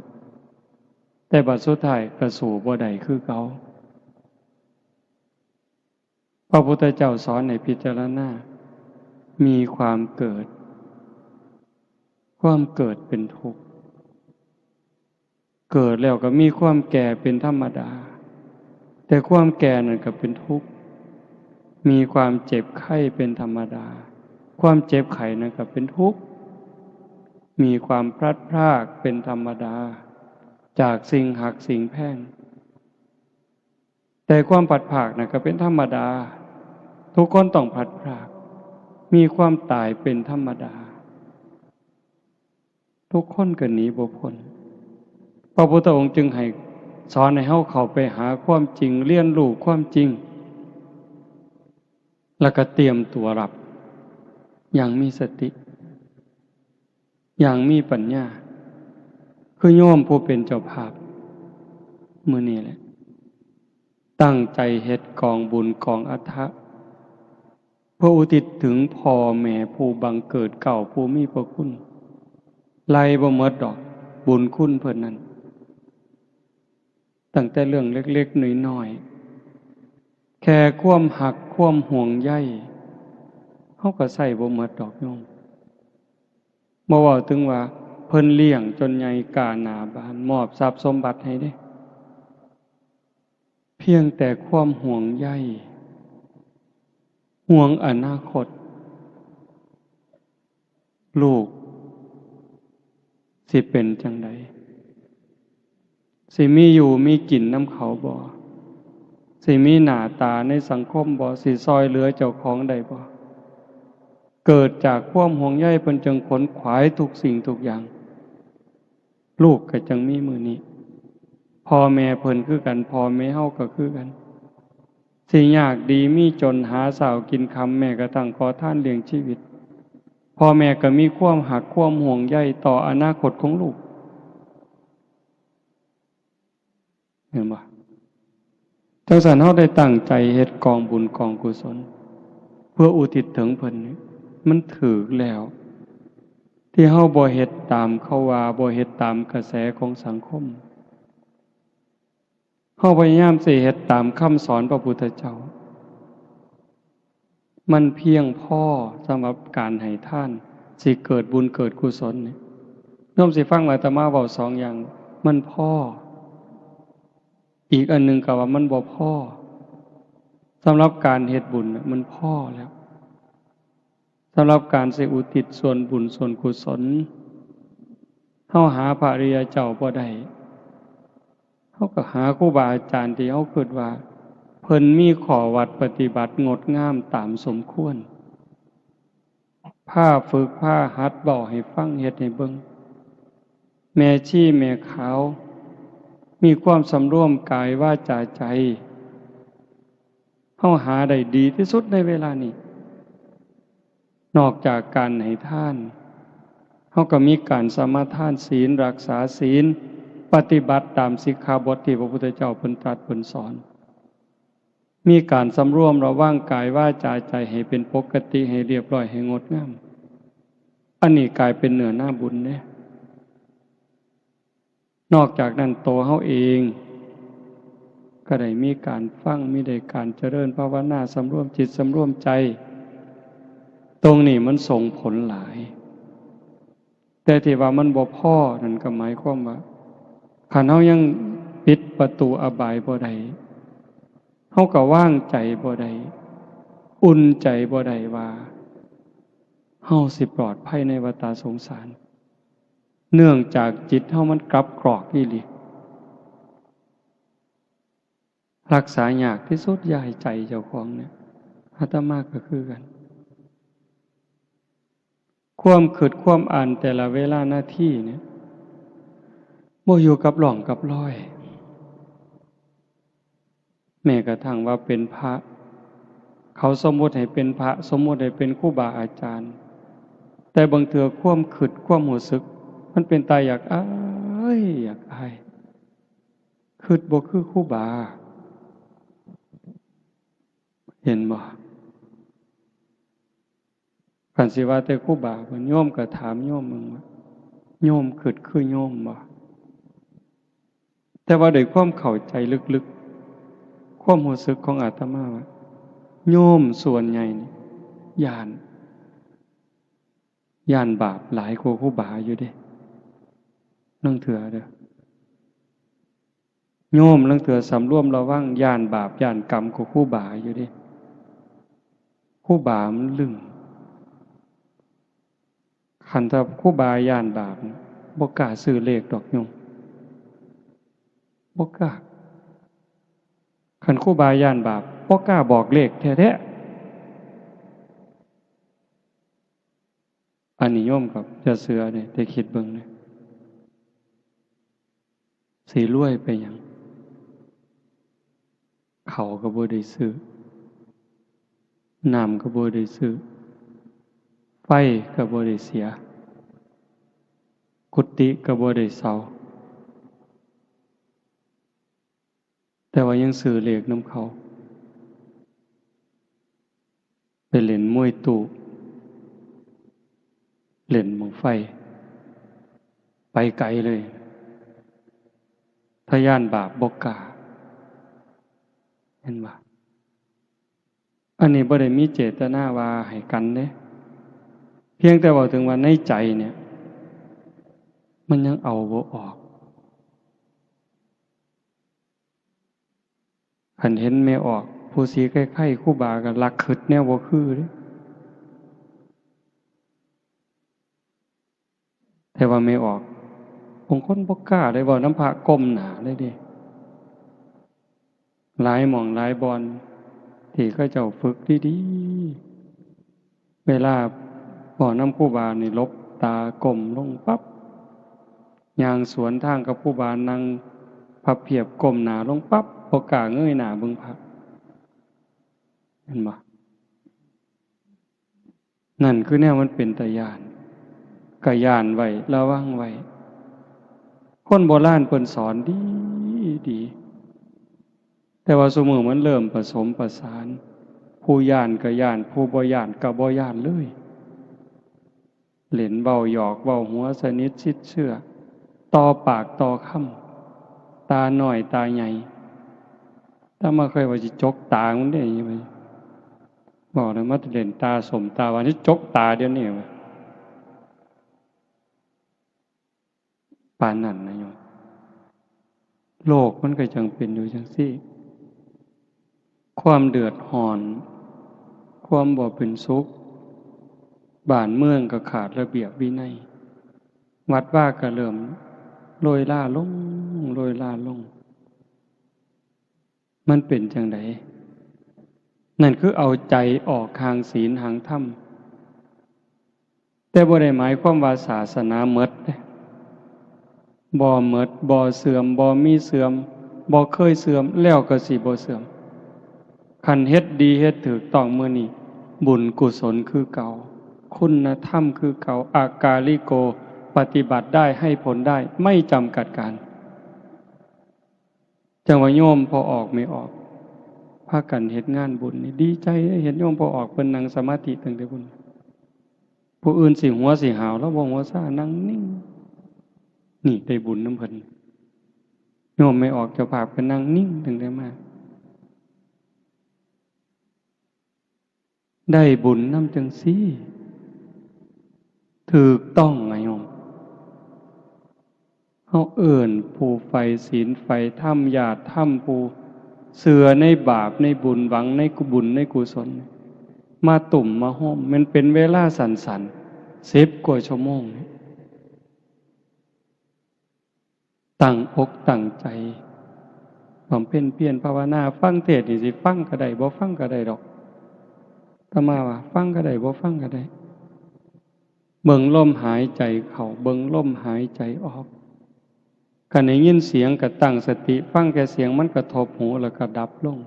แต่บัดสุดท้ายก็สู้บ่ได้คือเก่า พระพุทธเจ้าสอนให้พิจารณา มีความเกิด ความเกิดเป็นทุกข์ เกิดแล้วก็มีความแก่เป็นธรรมดา แต่ความแก่นั่นก็เป็นทุกข์ มีความเจ็บไข้เป็นธรรมดา ความเจ็บไข้นั่นก็เป็นทุกข์ มีความพลัดพรากเป็นธรรมดา จากสิ่งฮักสิ่งแพง แ แต่ความพลัดพรากน่ะก็เป็นธรรมดา ทุกคนต้องพลัดพราก มีความตายเป็นธรรมดา ทุกคนก็หนีบ่พ้น พระพุทธองค์จึงให้สอนให้เฮาเข้าไปหาความจริง เรียนรู้ความจริง แล้วก็เตรียมตัวรับ อย่างมีสติ อย่างมีปัญญา คือโยมผู้เป็นเจ้าภาพ มื้อนี้แหละ ตั้งใจเฮ็ดกองบุญกองอัฐะ เพื่ออุทิศถึงพ่อแม่ผู้บังเกิดเกล้าผู้มีพระคุณ ไล่บ่หมดดอก บุญคุณเพิ่นนั้น ตั้งแต่เรื่องเล็กๆน้อยๆ แค่ความฮักความห่วงใย เฮาก็ใช้บ่หมดดอกโยม บ่เว้าถึงว่าเพิ่นเลี้ยงจนใหญ่ก้าหน้าบาน มอบทรัพย์สมบัติให้เด้ เพียงแต่ความห่วงใย ห่วงอนาคต ลูกสิเป็นจั่งใด สิมีอยู่มีกินนำเขาบ่ สิมีหน้าตาในสังคมบ่ สิซ่อยเหลือเจ้าของได้บ่ เกิดจากความห่วงใยเพิ่นจึงขนขวายทุกสิ่งทุกอย่าง ลูกก็จั่งมีมื้อนี้ พ่อแม่เพิ่นคือกัน พ่อแม่เฮาก็คือกัน สิยากดีมีจนหาเช้ากินค่ำ แม้กระทั่งขอทานเลี้ยงชีวิต พ่อแม่ก็มีความฮักความห่วงใยต่ออนาคตของลูก เห็นบ่ จั่งซั้นเฮาได้ตั้งใจเฮ็ดกองบุญกองกุศล เพื่ออุทิศถึงเพิ่นนี่ มันถูกแล้ว ที่เฮาบ่เฮ็ดตามเขาว่า บ่เฮ็ดตามกระแสของสังคม เฮาพยายามสิเฮ็ดตามคำสอนพระพุทธเจ้า มันเพียงพอสำหรับการให้ทาน สิเกิดบุญเกิดกุศลนี่ โยมสิฟังอาตมาเว้าสองอย่าง มันพอ อีกอันหนึ่งก็ว่ามันบ่พอ สำหรับการเฮ็ดบุญน่ะมันพอแล้ว สำหรับการสิอุทิศส่วนบุญส่วนกุศล เฮาหาพระอริยเจ้าบ่ได้ เฮาก็หาครูบาอาจารย์ที่เฮาคิดว่า เพิ่นมีข้อวัดปฏิบัติงดงามตามสมควร พาฝึกพาหัด เว้าให้ฟัง เฮ็ดให้เบิ่ง แม่ชีแม่ขาว มีความสำรวมกายวาจาใจ เฮาหาได้ดีที่สุดในเวลานี้ นอกจากการให้ทาน เฮาก็มีการสมาทานศีล รักษาศีล ปฏิบัติตามสิกขาบทที่พระพุทธเจ้าเพิ่นตรัสเพิ่นสอน มีการสำรวมระวังกายวาจาใจให้เป็นปกติ ให้เรียบร้อย ให้งดงาม อันนี้กลายเป็นเนื้อนาบุญเด้ นอกจากนั้น ตัวเฮาเอง ก็ได้มีการฟัง มีได้การเจริญภาวนา สำรวมจิตสำรวมใจ ตรงนี้มันส่งผลหลาย แต่ที่ว่ามันบ่พอนั่นก็หมายความว่า คันเฮายังปิดประตูอบายบ่ได้ เฮาก็วางใจบ่ได้ อุ่นใจบ่ได้ว่า เฮาสิปลอดภัยในวัฏสงสาร เนื่องจากจิตเฮามันกลับกรอกอีหลี รักษายากที่สุด อย่าให้ใจเจ้าของเนี่ย อาตมาก็คือกัน ความคิดความอ่านแต่ละเวลานาทีเนี่ย บ่อยู่กับร่องกับรอย แม้กระทั่งว่าเป็นพระ เขาสมมุติให้เป็นพระ สมมุติให้เป็นครูบาอาจารย์ แต่บางเทื่อความคิดความรู้สึก มันเป็นตาอยากอายอยากอาย คิดบ่คือครูบา เห็นบ่ คันสิว่าแต่ครูบา โยมก็ถามโยมมึงว่า โยมคิดคือโยมบ่ แต่ว่าด้วยความเข้าใจลึกๆ ความรู้สึกของอาตมาว่า โยมส่วนใหญ่นี่ ย้าน ย้านบาปหลายกว่าครูบาอยู่เด้ ลางเทื่อเด้อ โยมลางเทื่อสำรวมระวัง ย้านบาปย้านกรรมกว่าครูบาอยู่เด้ ครูบามันลึง คันถ้าครูบาย้านบาป บ่กล้าซื้อเลขดอกโยม บ่กล้า คันครูบาย้านบาป บ่กล้าบอกเลขแท้ๆ อันนี้โยมก็อย่าเชื่อเด้ แต่คิดเบิ่งนะ สิรวยไปหยัง ข้าวก็บ่ได้ซื้อ น้ำก็บ่ได้ซื้อ ไฟก็บ่ได้เสีย กุฏิก็บ่ได้เช่า แต่ว่ายังซื้อเลขนำเขา ไปเล่นมวยตู้ เล่นบั้งไฟ ไปไกลเลย ถ้าย้านบาปบ่กล้า เห็นบ่ อันนี้บ่ได้มีเจตนาว่าให้กันเด้ เพียงแต่เว้าถึงว่าในใจเนี่ย มันยังเอาบ่ออก คันเห็นแม่ออก ผู้สีไข้ๆ ครูบาก็ลักคิดแนวบ่คือเด้ แต่ว่าแม่ออก บางคนบ่กล้าได้เว้านำพระก้มหน้าเลยเด้ หลายหม่องหลายบ่อน ที่เขาเจ้าฝึกดีๆ เวลาเว้านำครูบานี่หลบตาก้มลงปั๊บ ย่างสวนทางกับครูบานั่งพับเพียบก้มหน้าลงปั๊บ บ่กล้าเงยหน้าเบิ่งพระ เห็นบ่ นั่นคือแนวมันเป็นตาย้าน ก็ย้านไว้ ระวังไว้ คนโบราณเพิ่นสอนดีดี แต่ว่าซุมื้อมันเริ่มผสมผสาน ผู้ย้านก็ย้าน ผู้บ่ย้านก็บ่ย้านเลย เล่นเว้าหยอกเว้าหัวสนิทชิดเชื่อ ต่อปากต่อคำ ตาน้อยตาใหญ่ อาตมาเคยว่าสิจกตามันเด้ บอกเลยมาเล่นตาส้มตาหวาน สิจกตาเดี๋ยวนี้ ปานนั้นนะโยม โลกมันก็จั่งเป็นอยู่จั่งซี้ ความเดือดร้อน ความบ่เป็นสุข บ้านเมืองก็ขาดระเบียบวินัย วัดวาก็เริ่มโรยราลง โรยราลง มันเป็นจั่งใด นั่นคือเอาใจออกห่างศีลห่างธรรม แต่บ่ได้หมายความว่าศาสนาหมดเด้ บ่หมด บ่เสื่อม บ่มีเสื่อม บ่เคยเสื่อม แล้วก็สิบ่เสื่อม คันเฮ็ดดีเฮ็ดถูกต้องมื้อนี้ บุญกุศลคือเก่า คุณธรรมคือเก่า อากาลิโก ปฏิบัติได้ ให้ผลได้ ไม่จำกัดกาล จั่งว่าโยมพ่อออกแม่ออก พากันเฮ็ดงานบุญนี่ ดีใจเด้ เห็นโยมพ่อออกเพิ่นนั่งสมาธิตั้งแต่พุ้น ผู้อื่นสิหัวสิหาว ลาวบ่หัวซ่า นั่งนิ่ง นี่ได้บุญนำเพิ่น โยมแม่ออกเจ้าภาพก็นั่งนิ่งตั้งแต่มา ได้บุญนำจั่งซี้ ถูกต้องอะโยม เฮาเอิ้นผู้ใฝ่ศีลใฝ่ธรรม ญาติธรรม ผู้เชื่อในบาปในบุญ หวังในกุบุญในกุศล มาตุ้มมาโฮม มันเป็นเวลาสั้นๆ สิบกว่าชั่วโมงนี่ ตั้งอกตั้งใจ บำเพ็ญเพียรภาวนา ฟังเทศน์นี่สิฟังก็ได้ บ่ฟังก็ได้ดอก อาตมาว่าฟังก็ได้ บ่ฟังก็ได้ เบิ่งลมหายใจเข้า เบิ่งลมหายใจออก คันได้ยินเสียงก็ตั้งสติฟังแค่เสียงมันกระทบหูแล้วก็ดับลง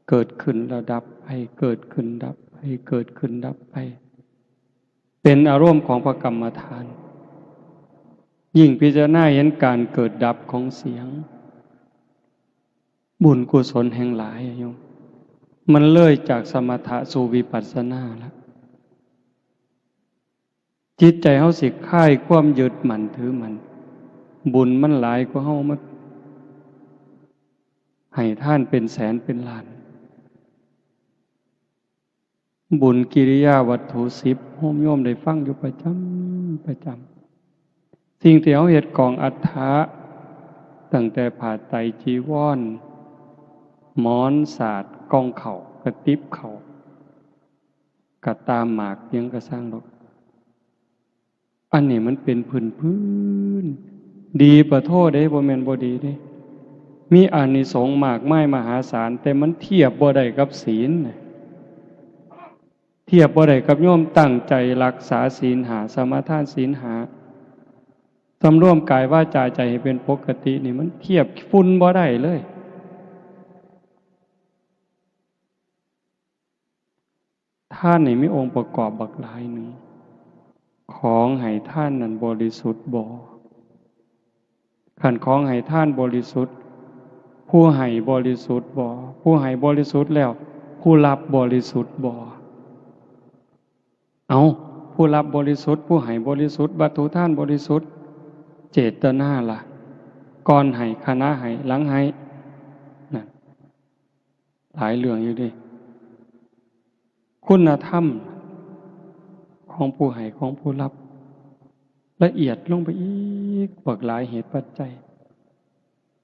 เกิดขึ้นแล้วดับไป เกิดขึ้นดับไป เกิดขึ้นดับไป เป็นอารมณ์ของพระกรรมฐาน ยิ่งพิจารณาเห็นการเกิดดับของเสียง บุญกุศลแห่งหลายอะโยม มันเลยจากสมถะสู่วิปัสสนาแล้ว จิตใจเฮาสิคลายความยึดมั่นถือมั่น บุญมันหลายกว่าเฮามาให้ทานเป็นแสนเป็นล้าน บุญกิริยาวัตถุสิบ โยมได้ฟังอยู่ประจำ ประจำ สิ่งที่เฮาเฮ็ดกองอัฐะ ตั้งแต่ผ้าไตรจีวร หมอนสาด กล่องข้าว กระติบข้าว กระต่าหมาก หยังกะซ่างดอก อันนี้มันเป็นพื้นๆ ดีปะโทเด้ บ่แม่นบ่ดีเด้ มีอานิสงส์มากมายมหาศาล แต่มันเทียบบ่ได้กับศีล เทียบบ่ได้กับโยมตั้งใจรักษาศีลห้า สมาทานศีลห้า สำรวมกายวาจาใจให้เป็นปกตินี่ มันเทียบฝุ่นบ่ได้เลย ทานนี่มีองค์ประกอบบักหลายหนึ่ง ของให้ทานนั้นบริสุทธิ์บ่ คันของให้ทานบริสุทธิ์ ผู้ให้บริสุทธิ์บ่ ผู้ให้บริสุทธิ์แล้ว ผู้รับบริสุทธิ์บ่ เอา ผู้รับบริสุทธิ์ ผู้ให้บริสุทธิ์ วัตถุทานบริสุทธิ์ เจตนาล่ะ ก่อนให้ ขณะให้ หลังให้ นั่น หลายเรื่องอยู่เด้ คุณธรรมของผู้ให้ ของผู้รับ ละเอียดลงไปอีก บักหลายเหตุปัจจัย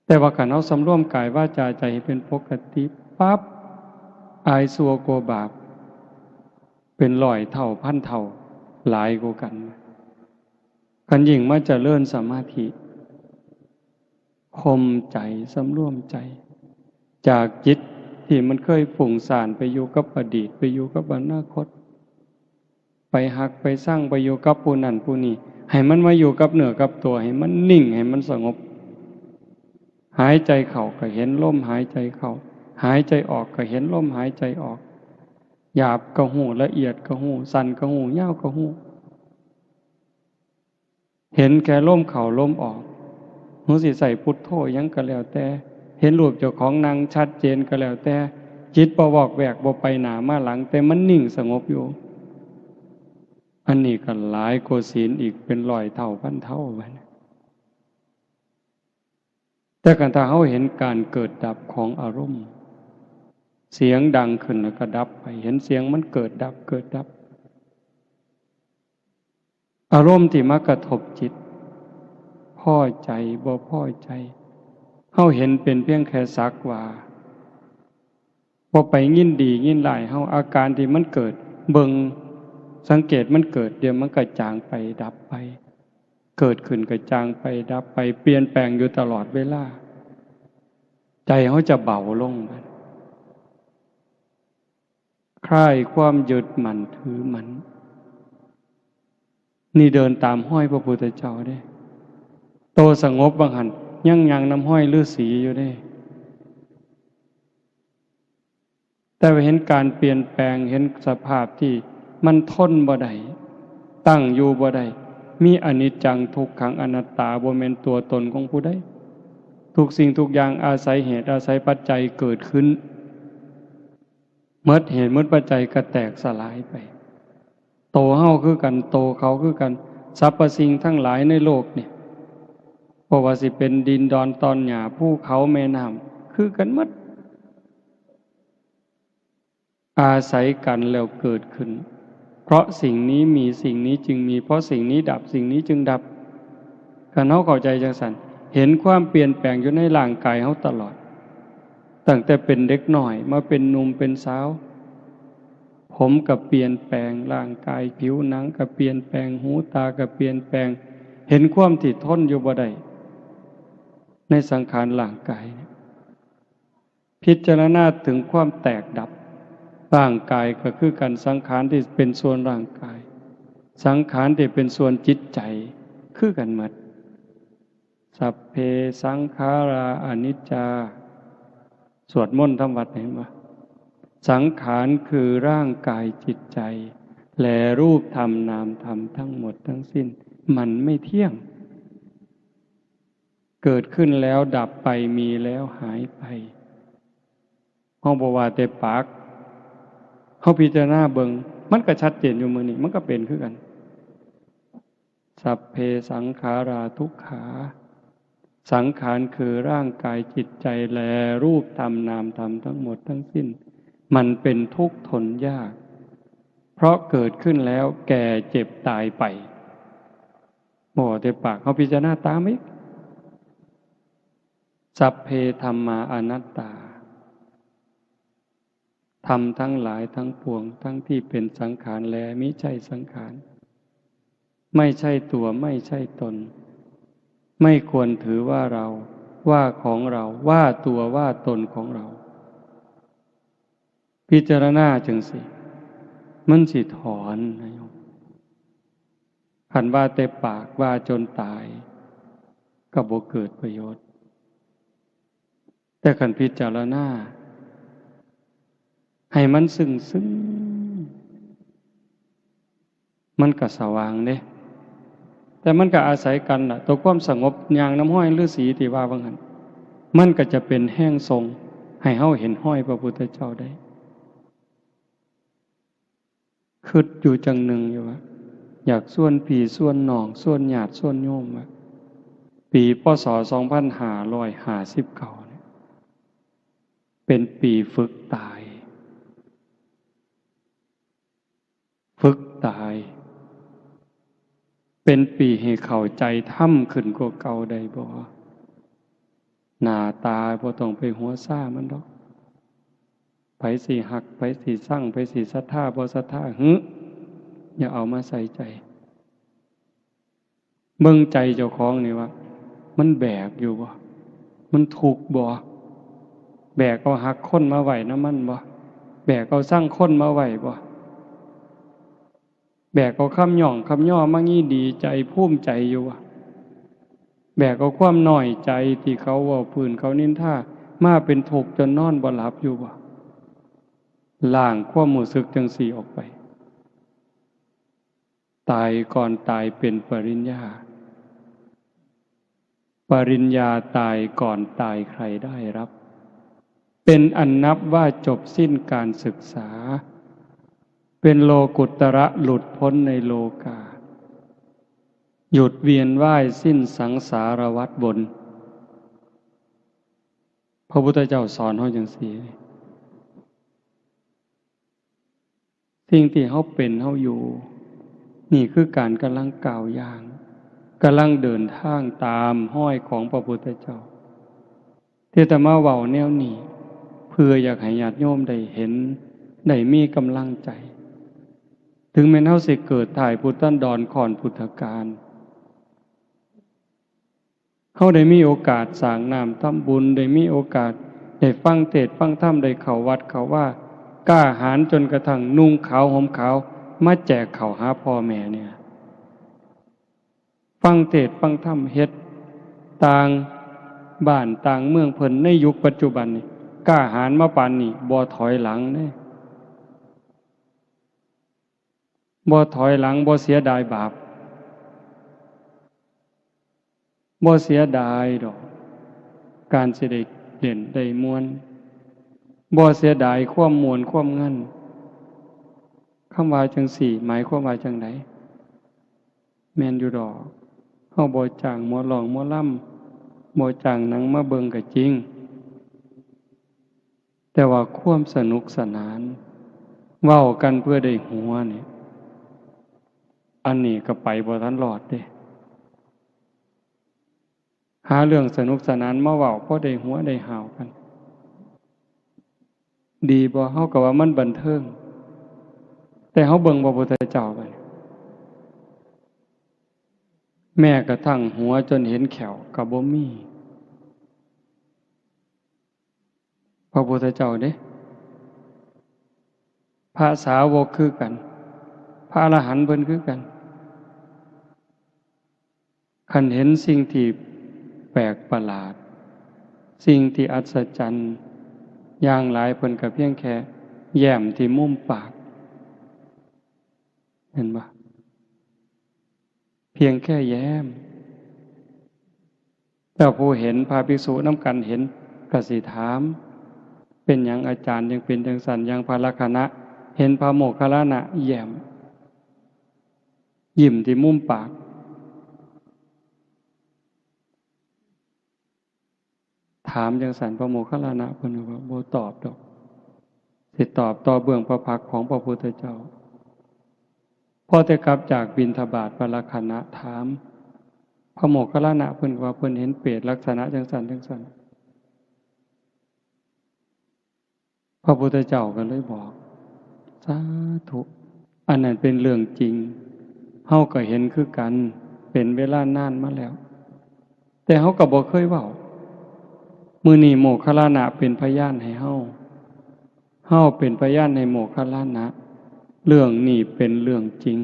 แต่ว่าคันเฮาสำรวมกายวาจาใจให้เป็นปกติปั๊บ อายชั่วกลัวบาป เป็นร้อยเท่าพันเท่า หลายกว่ากัน คันยิ่งมาเจริญสมาธิ ข่มใจ สำรวมใจ จากจิตที่มันเคยฟุ้งซ่านไปอยู่กับอดีต ไปอยู่กับอนาคต ไปฮักไปซัง ไปอยู่กับผู้นั้นผู้นี้ ให้มันมาอยู่กับเนื้อกับตัว ให้มันนิ่ง ให้มันสงบ หายใจเข้าก็เห็นลมหายใจเข้า หายใจออกก็เห็นลมหายใจออก หยาบก็ฮู้ ละเอียดก็ฮู้ สั้นก็ฮู้ ยาวก็ฮู้ เห็นแค่ลมเข้าลมออก หรือสิใส่พุทโธหยังก็แล้วแต่ เห็นรูปเจ้าของนั่งชัดเจนก็แล้วแต่ จิตบ่วอกแวก บ่ไปหน้ามาหลัง แต่มันนิ่งสงบอยู่ อันนี้ก็หลายกว่าศีลอีกเป็นร้อยเท่าพันเท่าบัดนี้ แต่คันถ้าเฮาเห็นการเกิดดับของอารมณ์ เสียงดังขึ้นแล้วก็ดับไป เห็นเสียงมันเกิดดับ เกิดดับ อารมณ์ที่มากระทบจิต พอใจ บ่พอใจ เฮาเห็นเป็นเพียงแค่สักว่า บ่ไปยินดียินร้าย เฮา อาการที่มันเกิด เบิ่ง สังเกตมันเกิด เดี๋ยวมันก็จางไป ดับไป เกิดขึ้นก็จางไป ดับไป เปลี่ยนแปลงอยู่ตลอดเวลา ใจเฮาจะเบาลง คลายความยึดมั่นถือมั่น นี่เดินตามฮอยพระพุทธเจ้าเด้ โตสงบบ่าหั่น ยังย่างนำฮอยฤๅษีอยู่เด้ แต่ว่าเห็นการเปลี่ยนแปลง เห็นสภาพที่มันทนบ่ได้ ตั้งอยู่บ่ได้ มีอนิจจัง ทุกขัง อนัตตา บ่แม่นตัวตนของผู้ใด ทุกสิ่งทุกอย่างอาศัยเหตุอาศัยปัจจัยเกิดขึ้น หมดเหตุหมดปัจจัยก็แตกสลายไป โตเฮาคือกัน โตเขาคือกัน สรรพสิ่งทั้งหลายในโลกนี่ บ่ว่าสิเป็นดินดอนตอนหญ้า ภูเขาแม่น้ำ คือกันหมด อาศัยกันแล้วเกิดขึ้น เพราะสิ่งนี้มี สิ่งนี้จึงมี เพราะสิ่งนี้ดับ สิ่งนี้จึงดับ คันเฮาเข้าใจจั่งซั้น เห็นความเปลี่ยนแปลงอยู่ในร่างกายเฮาตลอด ตั้งแต่เป็นเด็กน้อยมาเป็นหนุ่มเป็นสาว ผมก็เปลี่ยนแปลง ร่างกายผิวหนังก็เปลี่ยนแปลง หูตาก็เปลี่ยนแปลง เห็นความที่ทนอยู่บ่ได้ ในสังขารร่างกายเนี่ย พิจารณาถึงความแตกดับ ร่างกายก็คือกัน สังขารที่เป็นส่วนร่างกาย สังขารที่เป็นส่วนจิตใจ คือกันหมด สัพเพสังขาราอนิจจา สวดมนต์ทำวัดเห็นบ่ สังขารคือร่างกายจิตใจ และรูปธรรมนามธรรมทั้งหมดทั้งสิ้น มันไม่เที่ยง เกิดขึ้นแล้วดับไป มีแล้วหายไป เฮาบ่ว่าแต่ปาก เฮาพิจารณาเบิ่ง มันก็ชัดเจนอยู่มื้อนี้ มันก็เป็นคือกัน สัพเพสังขาราทุกขา สังขารคือร่างกายจิตใจ และรูปธรรมนามธรรมทั้งหมดทั้งสิ้น มันเป็นทุกข์ทนยาก เพราะเกิดขึ้นแล้วแก่เจ็บตายไป บ่แต่ปาก เฮาพิจารณาตามอีก สัพเพธัมมาอนัตตา ธรรมทั้งหลายทั้งปวง ทั้งที่เป็นสังขารและมิใช่สังขาร ไม่ใช่ตัว ไม่ใช่ตน ไม่ควรถือว่าเรา ว่าของเรา ว่าตัวว่าตนของเรา พิจารณาจั่งซี้ มันสิถอนนะโยม คันว่าแต่ปากว่าจนตาย ก็บ่เกิดประโยชน์ แต่คันพิจารณา ให้มันซึ้งๆ มันก็สว่างเด้ แต่มันก็อาศัยกันน่ะ ตัวความสงบย่างนำฮอยฤาษีที่ว่าว่าหั่น มันก็จะเป็นแฮงส่งให้เฮาเห็นฮอยพระพุทธเจ้าได้ คิดอยู่จั่งหนึ่งอยู่ว่า อยากชวนพี่ชวนน้อง ชวนญาติชวนโยมว่า ปี พ.ศ. สองพันห้าร้อยห้าสิบเก้า เนี่ย เป็นปีฝึกตาย ฝึกตาย เป็นปีให้เข้าใจธรรมขึ้นกว่าเก่าได้บ่ หน้าตาบ่ต้องไปหัวซ่ามันดอก ไผสิฮัก ไผสิซัง ไผสิศรัทธา บ่ศรัทธา หึ อย่าเอามาใส่ใจ เบิ่งใจเจ้าของนี่ว่า มันแบกอยู่บ่ มันทุกข์บ่ แบกเอาฮักคนมาไว้นำมันบ่ แบกเอาซังคนมาไว้บ่ แบกเอาคำย่องคำย่อมางี้ดีใจภูมิใจอยู่บ่ แบกเอาความน้อยใจที่เขาเว้าพื้นเขานินทามาเป็นทุกข์จนนอนบ่หลับอยู่บ่ ล้างความรู้สึกจั่งซี้ออกไป ตายก่อนตายเป็นปริญญา ปริญญาตายก่อนตายใครได้รับ เป็นอันนับว่าจบสิ้นการศึกษา เป็นโลกุตระหลุดพ้นในโลกา หยุดเวียนว่ายสิ้นสังสารวัฏวน พระพุทธเจ้าสอนเฮาจั่งซี้ สิ่งที่เฮาเป็นเฮาอยู่ นี่คือการกำลังก้าวย่าง กำลังเดินทางตามฮอยของพระพุทธเจ้า ที่อาตมาเว้าแนวนี้ เพื่ออยากให้ญาติโยมได้เห็น ได้มีกำลังใจ ถึงแม้นเฮาสิเกิดท้ายพุทธันดรก่อนพุทธกาล เฮาได้มีโอกาสสร้างน้ำทำบุญ ได้มีโอกาสได้ฟังเทศน์ฟังธรรม ได้เข้าวัดเข้าวา กล้าหาญจนกระทั่งนุ่งขาวห่มขาว มาแจกข้าวหาพ่อแม่เนี่ย ฟังเทศน์ฟังธรรม เฮ็ดต่างบ้านต่างเมืองเพิ่นในยุคปัจจุบันนี่ กล้าหาญมาปานนี้ บ่ถอยหลังเด้ บ่ถอยหลัง บ่เสียดายบาป บ่เสียดายดอก การสิได้เล่นได้ม่วน บ่เสียดายความม่วนความงัน คำว่าจั่งซี้ หมายความว่าจั่งใด แม่นอยู่ดอก เฮาบ่จ้างหมอร้องหมอลำ บ่จ้างหนังมาเบิ่งก็จริง แต่ว่าความสนุกสนาน เว้ากันเพื่อได้หัวนี่ อันนี้ก็ไปบ่ทันรอดเด้ หาเรื่องสนุกสนานมาเว้า พอได้หัวได้หาวกัน ดีบ่ เฮาก็ว่ามันบันเทิง แต่เฮาเบิ่งพระพุทธเจ้าบัดนี้ แม้กระทั่งหัวจนเห็นแข้วก็บ่มี พระพุทธเจ้าเด้ พระสาวกคือกัน พระอรหันต์เพิ่นคือกัน คันเห็นสิ่งที่แปลกประหลาด สิ่งที่อัศจรรย์อย่างหลาย เพิ่นก็เพียงแค่แย้มที่มุมปาก เห็นบ่ เพียงแค่แย้ม แต่ผู้เห็น พระภิกษุนำกันเห็น ก็สิถาม เป็นหยังอาจารย์ยังเป็นจั่งซั้น อย่างพระลักขณะ เห็นพระโมคคัลลานะแย้ม ยิ้มที่มุมปาก ถามจั่งซั้น พระโมคคัลลานะเพิ่นว่าบ่ตอบดอก สิตอบต่อเบื้องพระพักตร์ของพระพุทธเจ้า พอแต่กลับจากบิณฑบาต พระลักขณะถาม พระโมคคัลลานะเพิ่นว่าเพิ่นเห็นเปรตลักษณะจั่งซั้นจั่งซั้น พระพุทธเจ้าก็เลยบอก สาธุ อันนั้นเป็นเรื่องจริง เฮาก็เห็นคือกัน เป็นเวลานานมาแล้ว แต่เฮาก็บ่เคยเว้า มื้อนี้โมคคัลลานะเป็นพยานให้เฮา เฮาเป็นพยานให้โมคคัลลานะ เรื่องนี้เป็นเรื่องจริง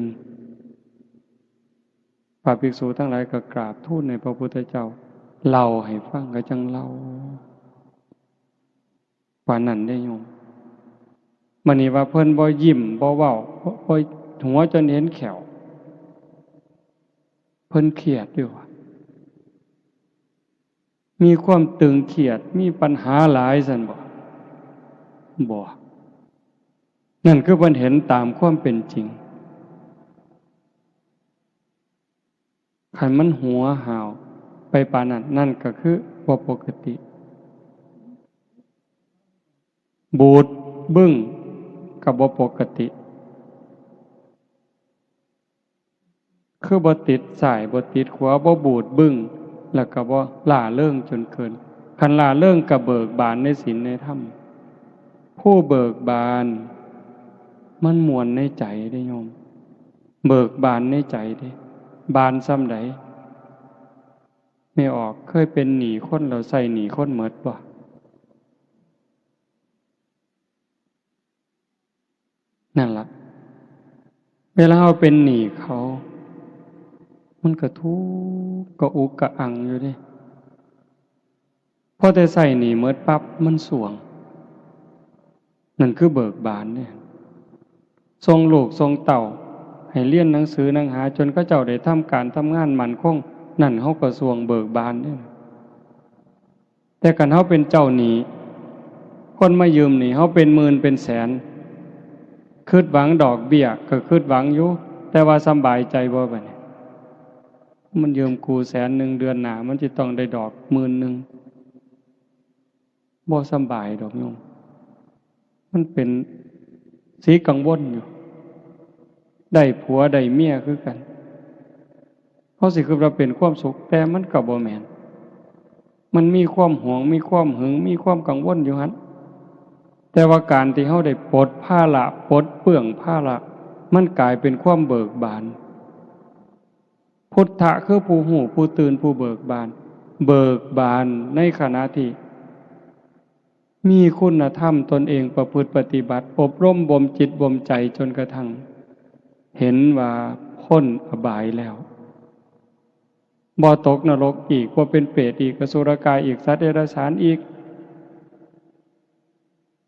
พระภิกษุทั้งหลายก็กราบทูลให้พระพุทธเจ้าเล่าให้ฟัง ก็จั่งเล่า ปานนั้นเด้โยม บัดนี้ว่าเพิ่นบ่ยิ้มบ่เว้า บ่ บ่หัวจนเห็นแข้ว เพิ่นเครียดอยู่ว่า มีความตึงเครียด มีปัญหาหลายซั่นบ่ บ่ นั่นคือเพิ่นเห็นตามความเป็นจริง คันมันหัวห้าวไปปานนั้น นั่นก็คือบ่ปกติ บูดบึ้งก็บ่ปกติ คือบ่ติดซ้ายบ่ติดขวา บ่บูดบึ้ง แล้วก็บ่หล้าเริงจนเกิน คันหล้าเริงก็เบิกบานในศีลในธรรม ผู้เบิกบาน มันม่วนในใจเด้โยม เบิกบานในใจเด้ บานส่ำใด แม่ออก เคยเป็นหนี้คนแล้วใช้หนี้คนหมดบ่ นั่นล่ะ เวลาเฮาเป็นหนี้เขา มันก็ทุกข์กระอุกกระอังอยู่เด้ พอแต่ใช้หนี้หมดปั๊บ มันสรวง นั่นคือเบิกบานเด้ ส่งลูกส่งเต้าให้เรียนหนังสือหนังหา จนเขาเจ้าได้ทำการทำงานมั่นคง นั่นเฮาก็สรวงเบิกบานเด้ แต่คันเฮาเป็นเจ้าหนี้ คนมายืมหนี้เฮาเป็นหมื่นเป็นแสน คิดหวังดอกเบี้ยก็คิดหวังอยู่ แต่ว่าสำบายใจบ่บัดนี้ มันยืมกูแสนหนึ่ง เดือนหน้ามันสิต้องได้ดอกหมื่นหนึ่ง บ่สำบายดอกโยม มันเป็นสีกังวลอยู่ ได้ผัวได้เมียคือกัน เฮาสิคิดว่าเป็นความสุข แต่มันก็บ่แม่น มันมีความหวง มีความหึง มีความกังวลอยู่หั่น แต่ว่าการที่เฮาได้ปลดภาระ ปลดเปลื้องภาระ มันกลายเป็นความเบิกบาน พุทธะคือผู้ฮู้ ผู้ตื่น ผู้เบิกบาน เบิกบานในขณะที่มีคุณธรรมตนเองประพฤติปฏิบัติ อบรมบ่มจิตบ่มใจจนกระทั่งเห็นว่าพ้นอบายแล้ว บ่ตกนรกอีก บ่เป็นเปรตอีก อสุรกายอีก สัตว์เดรัจฉานอีก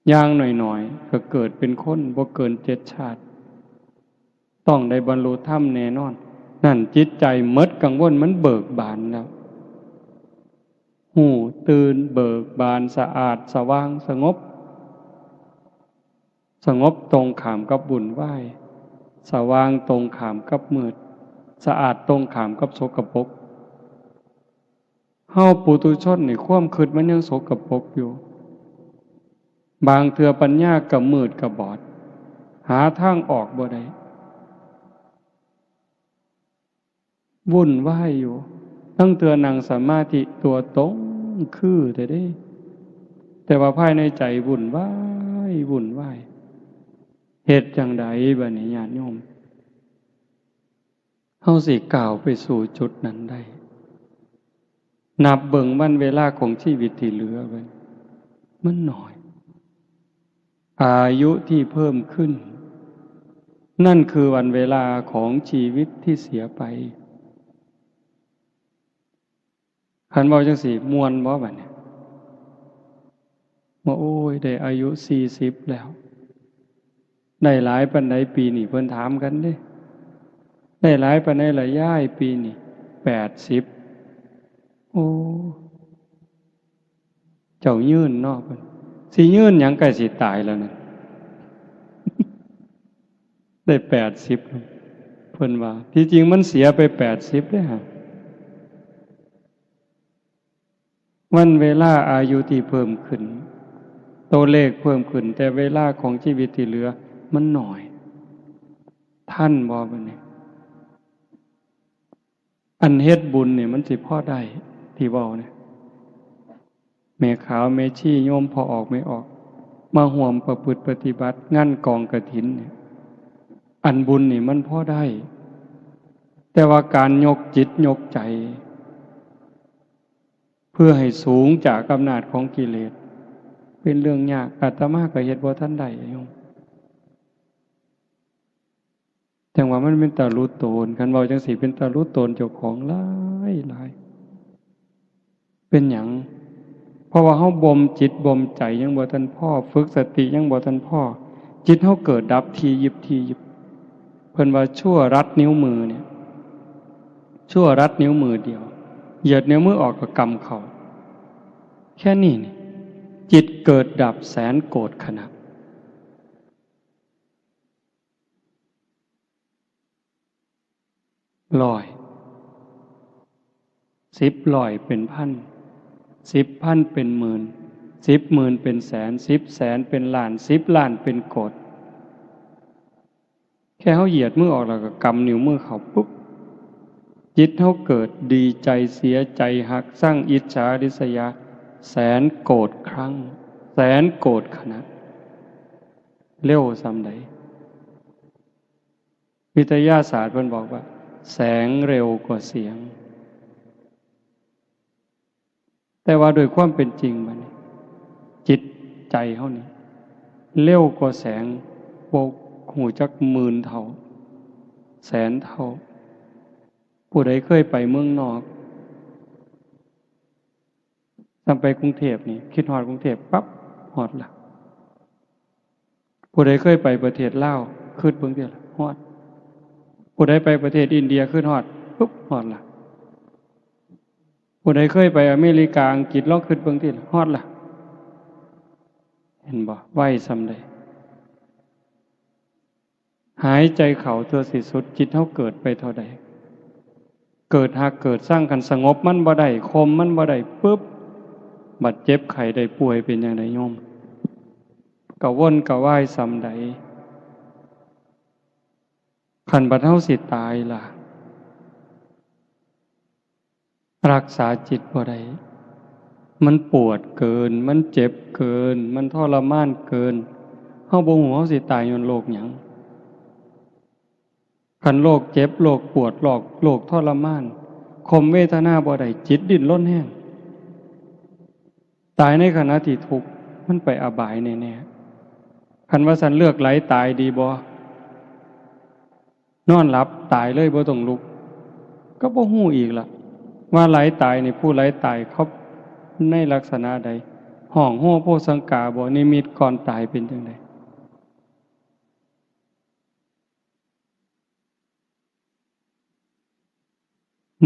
อย่างน้อยๆ ก็เกิดเป็นคนบ่เกินเจ็ดชาติ ต้องได้บรรลุธรรมแน่นอน นั่นจิตใจหมดกังวล มันเบิกบานแล้ว ฮู้ตื่นเบิกบาน สะอาดสว่างสงบ สงบตรงข้ามกับวุ่นวาย สว่างตรงข้ามกับมืด สะอาดตรงข้ามกับสกปรก เฮาปุถุชนนี่ความคิดมันยังสกปรกอยู่ บางเทื่อปัญญาก็มืดก็บอด หาทางออกบ่ได้ วุ่นวายอยู่ ลางเทื่อนั่งสมาธิตัวตรงคือแท้เด้ แต่ว่าภายในใจวุ่นวาย วุ่นวาย เฮ็ดจั่งใดบัดนี้ญาติโยม เฮาสิก้าวไปสู่จุดนั้นได้ นับเบิ่งวันเวลาของชีวิตที่เหลือไว้ มันน้อย อายุที่เพิ่มขึ้น นั่นคือวันเวลาของชีวิตที่เสียไป คันเว้าจั่งซี้ ม่วนบ่บัดนี้ ว่า โอ้ย ได้อายุสี่สิบแล้ว ได้หลายปานใดปีนี้ เพิ่นถามกันเด้ ได้หลายปานใดล่ะยาย ปีนี้ แปดสิบ โอ้ เจ้ายืนเนาะ เพิ่น สิยืนหยัง ใกล้สิตายแล้วนั่น ได้แปดสิบ เพิ่นว่า ที่จริงมันเสียไปแปดสิบเด้ฮะ วันเวลาอายุที่เพิ่มขึ้น ตัวเลขเพิ่มขึ้น แต่เวลาของชีวิตที่เหลือมันน้อย ทันบ่บัดนี้ อันเฮ็ดบุญนี่มันสิพอได้ ที่เว้าเนี่ย แม่ขาวแม่ชีโยมพ่อออกแม่ออก มาร่วมประพฤติปฏิบัติงานกองกฐินเนี่ย อันบุญนี่มันพอได้ แต่ว่าการยกจิตยกใจ เพื่อให้สูงจากอำนาจของกิเลส เป็นเรื่องยาก อาตมาก็เฮ็ดบ่ทันได้โยม จั่งว่ามันเป็นตาหลุดโตน คันเว้าจั่งซี้เป็นตาหลุดโตนเจ้าของหลายหลาย เป็นหยัง เพราะว่าเฮาบ่มจิตบ่มใจยังบ่ทันพอ ฝึกสติยังบ่ทันพอ จิตเฮาเกิดดับถี่ยิบถี่ยิบ เพิ่นว่าชั่วรัดนิ้วมือเนี่ย ชั่วรัดนิ้วมือเดียว เหยียดนิ้วมือออกก็กำเข้า แค่นี้นี่ จิตเกิดดับแสนโกฏขณะ ร้อย สิบร้อยเป็นพัน สิบพันเป็นหมื่น สิบหมื่นเป็นแสน สิบแสนเป็นล้าน สิบล้านเป็นโกฏ แค่เฮาเหยียดมือออกแล้วก็กำนิ้วมือเข้าปุ๊บ จิตเฮาเกิดดีใจ เสียใจ ฮัก ซัง อิจฉา ริษยา แสนโกฏครั้ง แสนโกฏขณะ เร็วส่ำใด วิทยาศาสตร์เพิ่นบอกว่า แสงเร็วกว่าเสียง แต่ว่าโดยความเป็นจริงบัดนี้ จิตใจเฮานี่ เร็วกว่าแสง บ่ฮู้จักหมื่นเท่า แสนเท่า ผู้ใดเคยไปเมืองนอก ส่ำไปกรุงเทพฯนี่ คิดฮอดกรุงเทพฯปั๊บ ฮอดละ ผู้ใดเคยไปประเทศลาว คิดเบิ่งติล่ะ ฮอด ผู้ใดไปประเทศอินเดีย คิดฮอด ปุ๊บ ฮอดละ ผู้ใดเคยไปอเมริกา อังกฤษ ลองคิดเบิ่งติล่ะ ฮอดละ เห็นบ่ ไวส่ำใด หายใจเข้าเทื่อสิสุด จิตเฮาเกิดไปเท่าใด เกิดฮักเกิดซัง คันสงบมันบ่ได้ ข่มมันบ่ได้ปุ๊บ บัดเจ็บไข้ได้ป่วยเป็นจั่งใดโยม กระวนกระวายส่ำใด คันบัดเฮาสิตายล่ะ รักษาจิตบ่ได้ มันปวดเกิน มันเจ็บเกิน มันทรมานเกิน เฮาบ่ฮู้เฮาสิตายย้อนโรคหยัง คันโรคเจ็บ โรคปวด โรค โรคทรมาน ข่มเวทนาบ่ได้ จิตดิ้นรนแฮง ตายในขณะที่ทุกข์ มันไปอบายแน่ๆ คันว่าซั้นเลือกไหลตายดีบ่ นอนหลับตายเลยบ่ต้องลุก ก็บ่ฮู้อีกล่ะ ว่าไหลตายนี่ ผู้ไหลตายเขาในลักษณะใด ฮ้องโฮโพสังกาบ่ นิมิตก่อนตายเป็นจั่งใด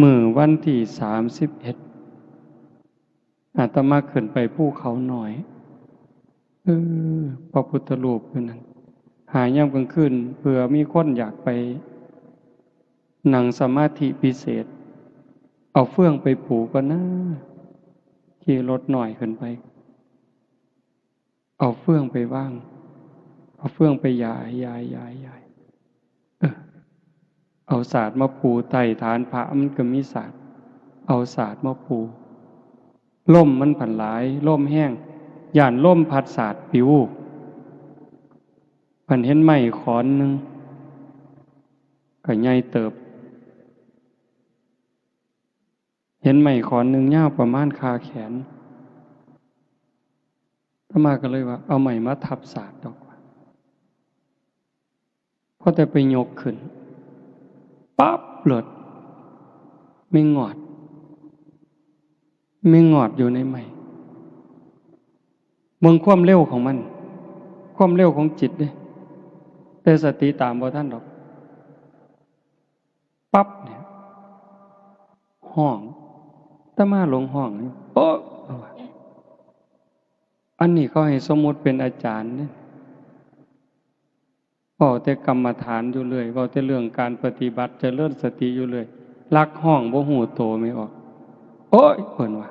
มื้อวันที่สามสิบเอ็ด อาตมาขึ้นไปภูเขาน้อย เออ พระพุทธรูปอยู่นั่น หายามกลางคืน เผื่อมีคนอยากไปนั่งสมาธิพิเศษ เอาเฟืองไปปูก่อนนะ ขี่รถน้อยขึ้นไป เอาเฟืองไปวาง เอาเฟืองไปหยาย หยาย หยาย หยาย เออ เอาสาดมาปูใต้ฐานพระ มันก็มีสาด เอาสาดมาปู ลมมันผันหลาย ลมแฮง ย้านลมพัดสาดปิว ผันเห็นไม้ขอนหนึ่ง ก็ใหญ่เติบ เห็นไม้ขอนหนึ่งยาวประมาณคาแขน อาตมาก็เลยว่า เอาไม้มาทับสาดดอกว่า พอแต่ไปยกขึ้น ปั๊บ โลด แมงงอด แมงงอดอยู่ในไม้ เบิ่งความเร็วของมัน ความเร็วของจิตเด้ แต่สติตามบ่ทันดอก ปั๊บเนี่ย ฮ้อง อาตมาหลงฮ้องนี่ โอ๊ะ อันนี้เขาให้สมมุติเป็นอาจารย์เนี่ย เว้าแต่กรรมฐานอยู่เรื่อย เว้าแต่เรื่องการปฏิบัติเจริญสติอยู่เรื่อย ลักฮ้องบ่ฮู้โตแม่ออก โอ๊ย เพิ่นว่า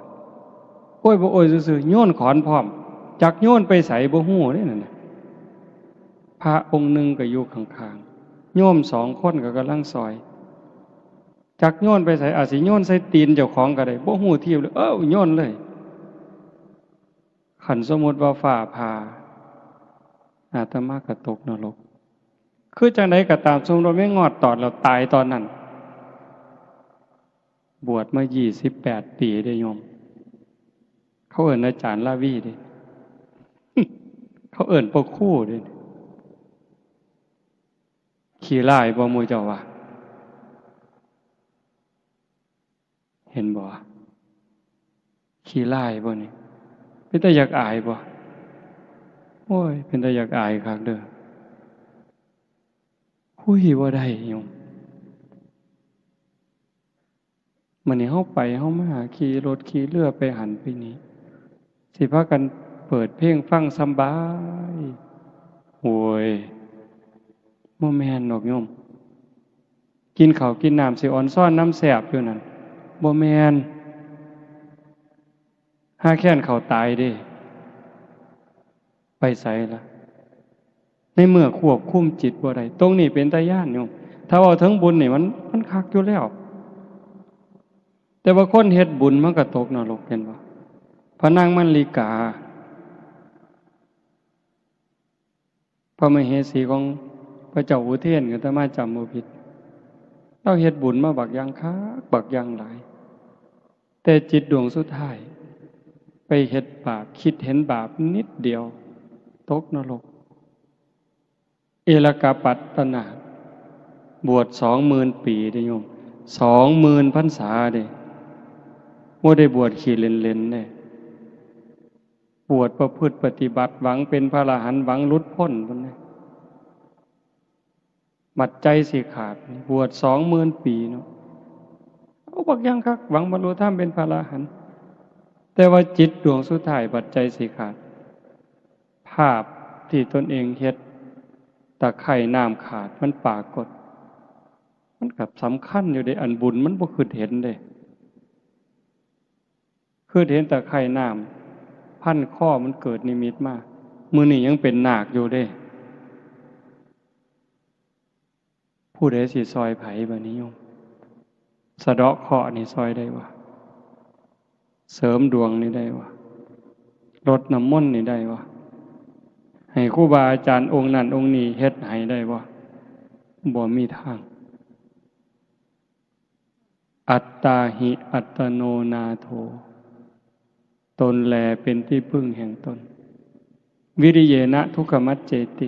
โอ๊ย บ่โอ๊ยซื่อๆ โยนขอนพร้อม จักโยนไปไสบ่ฮู้เด้นั่นน่ะ พระองค์หนึ่งก็อยู่ข้างๆ โยมสองคนก็กำลังซอย จักโยนไปไส อาจสิโยนใส่ตีนเจ้าของก็ได้ บ่ฮู้ทีเลย เอ้า โยนเลย คันสมมุติว่าฟ้าผ่า อาตมาก็ตกนรก คือจั่งใดก็ตาม สมมุติว่าแมงงอดตอดแล้วตายตอนนั้น บวชมายี่สิบแปดปีเด้โยม เขาเอิ้นอาจารย์ลาวีเด้ เขาเอิ้นพ่อครูเด้ ขี้ร้ายบ่หมู่เจ้าว่า เห็นบ่ ขี้ร้ายบ่นี่ เป็นตาอยากอายบ่ โอ้ย เป็นตาอยากอายคักเด้อ คุยบ่ได้โยม มื้อนี้เฮาไปเฮามา ขี่รถขี่เรือไปหั้นไปนี่ สิพากันเปิดเพลงฟังสำบาย โอ้ย บ่แม่นดอกโยม กินข้าวกินน้ำสิออนซอนนำแซ่บอยู่นั่น บ่แม่น ห่าแค้นข้าวตายเด้ ไปไสล่ะ ในเมื่อควบคุมจิตบ่ได้ ตรงนี้เป็นตาย้านโยม ถ้าเว้าถึงบุญนี่มัน มันคักอยู่แล้ว แต่ว่าคนเฮ็ดบุญมันก็ตกนรก เห็นบ่ พระนางมัลลิกา พระมเหสีของพระเจ้าอุเทน อาตมาจำบ่ผิด ลาวเฮ็ดบุญมาบักอย่างคัก บักอย่างหลาย แต่จิตดวงสุดท้าย ไปเฮ็ดบาป คิดเห็นบาปนิดเดียว ตกนรก เอลกปัตตนาถ บวชสองหมื่นปีเด้โยม สองหมื่นพรรษาเด้ บ่ได้บวชขี้เล่นๆเด้ บวชประพฤติปฏิบัติ หวังเป็นพระอรหันต์ หวังหลุดพ้นพุ้นเด้ บัดใจสิขาด บวชสองหมื่นปีเนาะ เอาบักอย่างคัก หวังบรรลุธรรมเป็นพระอรหันต์ แต่ว่าจิตดวงสุดท้ายบัดใจสิขาด ภาพที่ตนเองเฮ็ด ตะไคร่น้ำขาดมันปรากฏ มันก็สำคัญอยู่เด้ อันบุญมันบ่คิดเห็นเด้ คิดเห็นตะไคร่น้ำพันคอมันเกิดนิมิตมา มื้อนี้ยังเป็นนาคอยู่เด้ ผู้ใดสิซอยไผบัดนี้โยม สะเดาะเคราะห์นี่ซอยได้บ่ เสริมดวงนี่ได้บ่ รดน้ำมนต์นี่ได้บ่ ให้ครูบาอาจารย์องค์นั้นองค์นี้เฮ็ดให้ได้บ่ บ่มีทาง อัตตาหิอัตโนนาโถ ตนแลเป็นที่พึ่งแห่งตน วิริเยนะทุกขมัจเจติ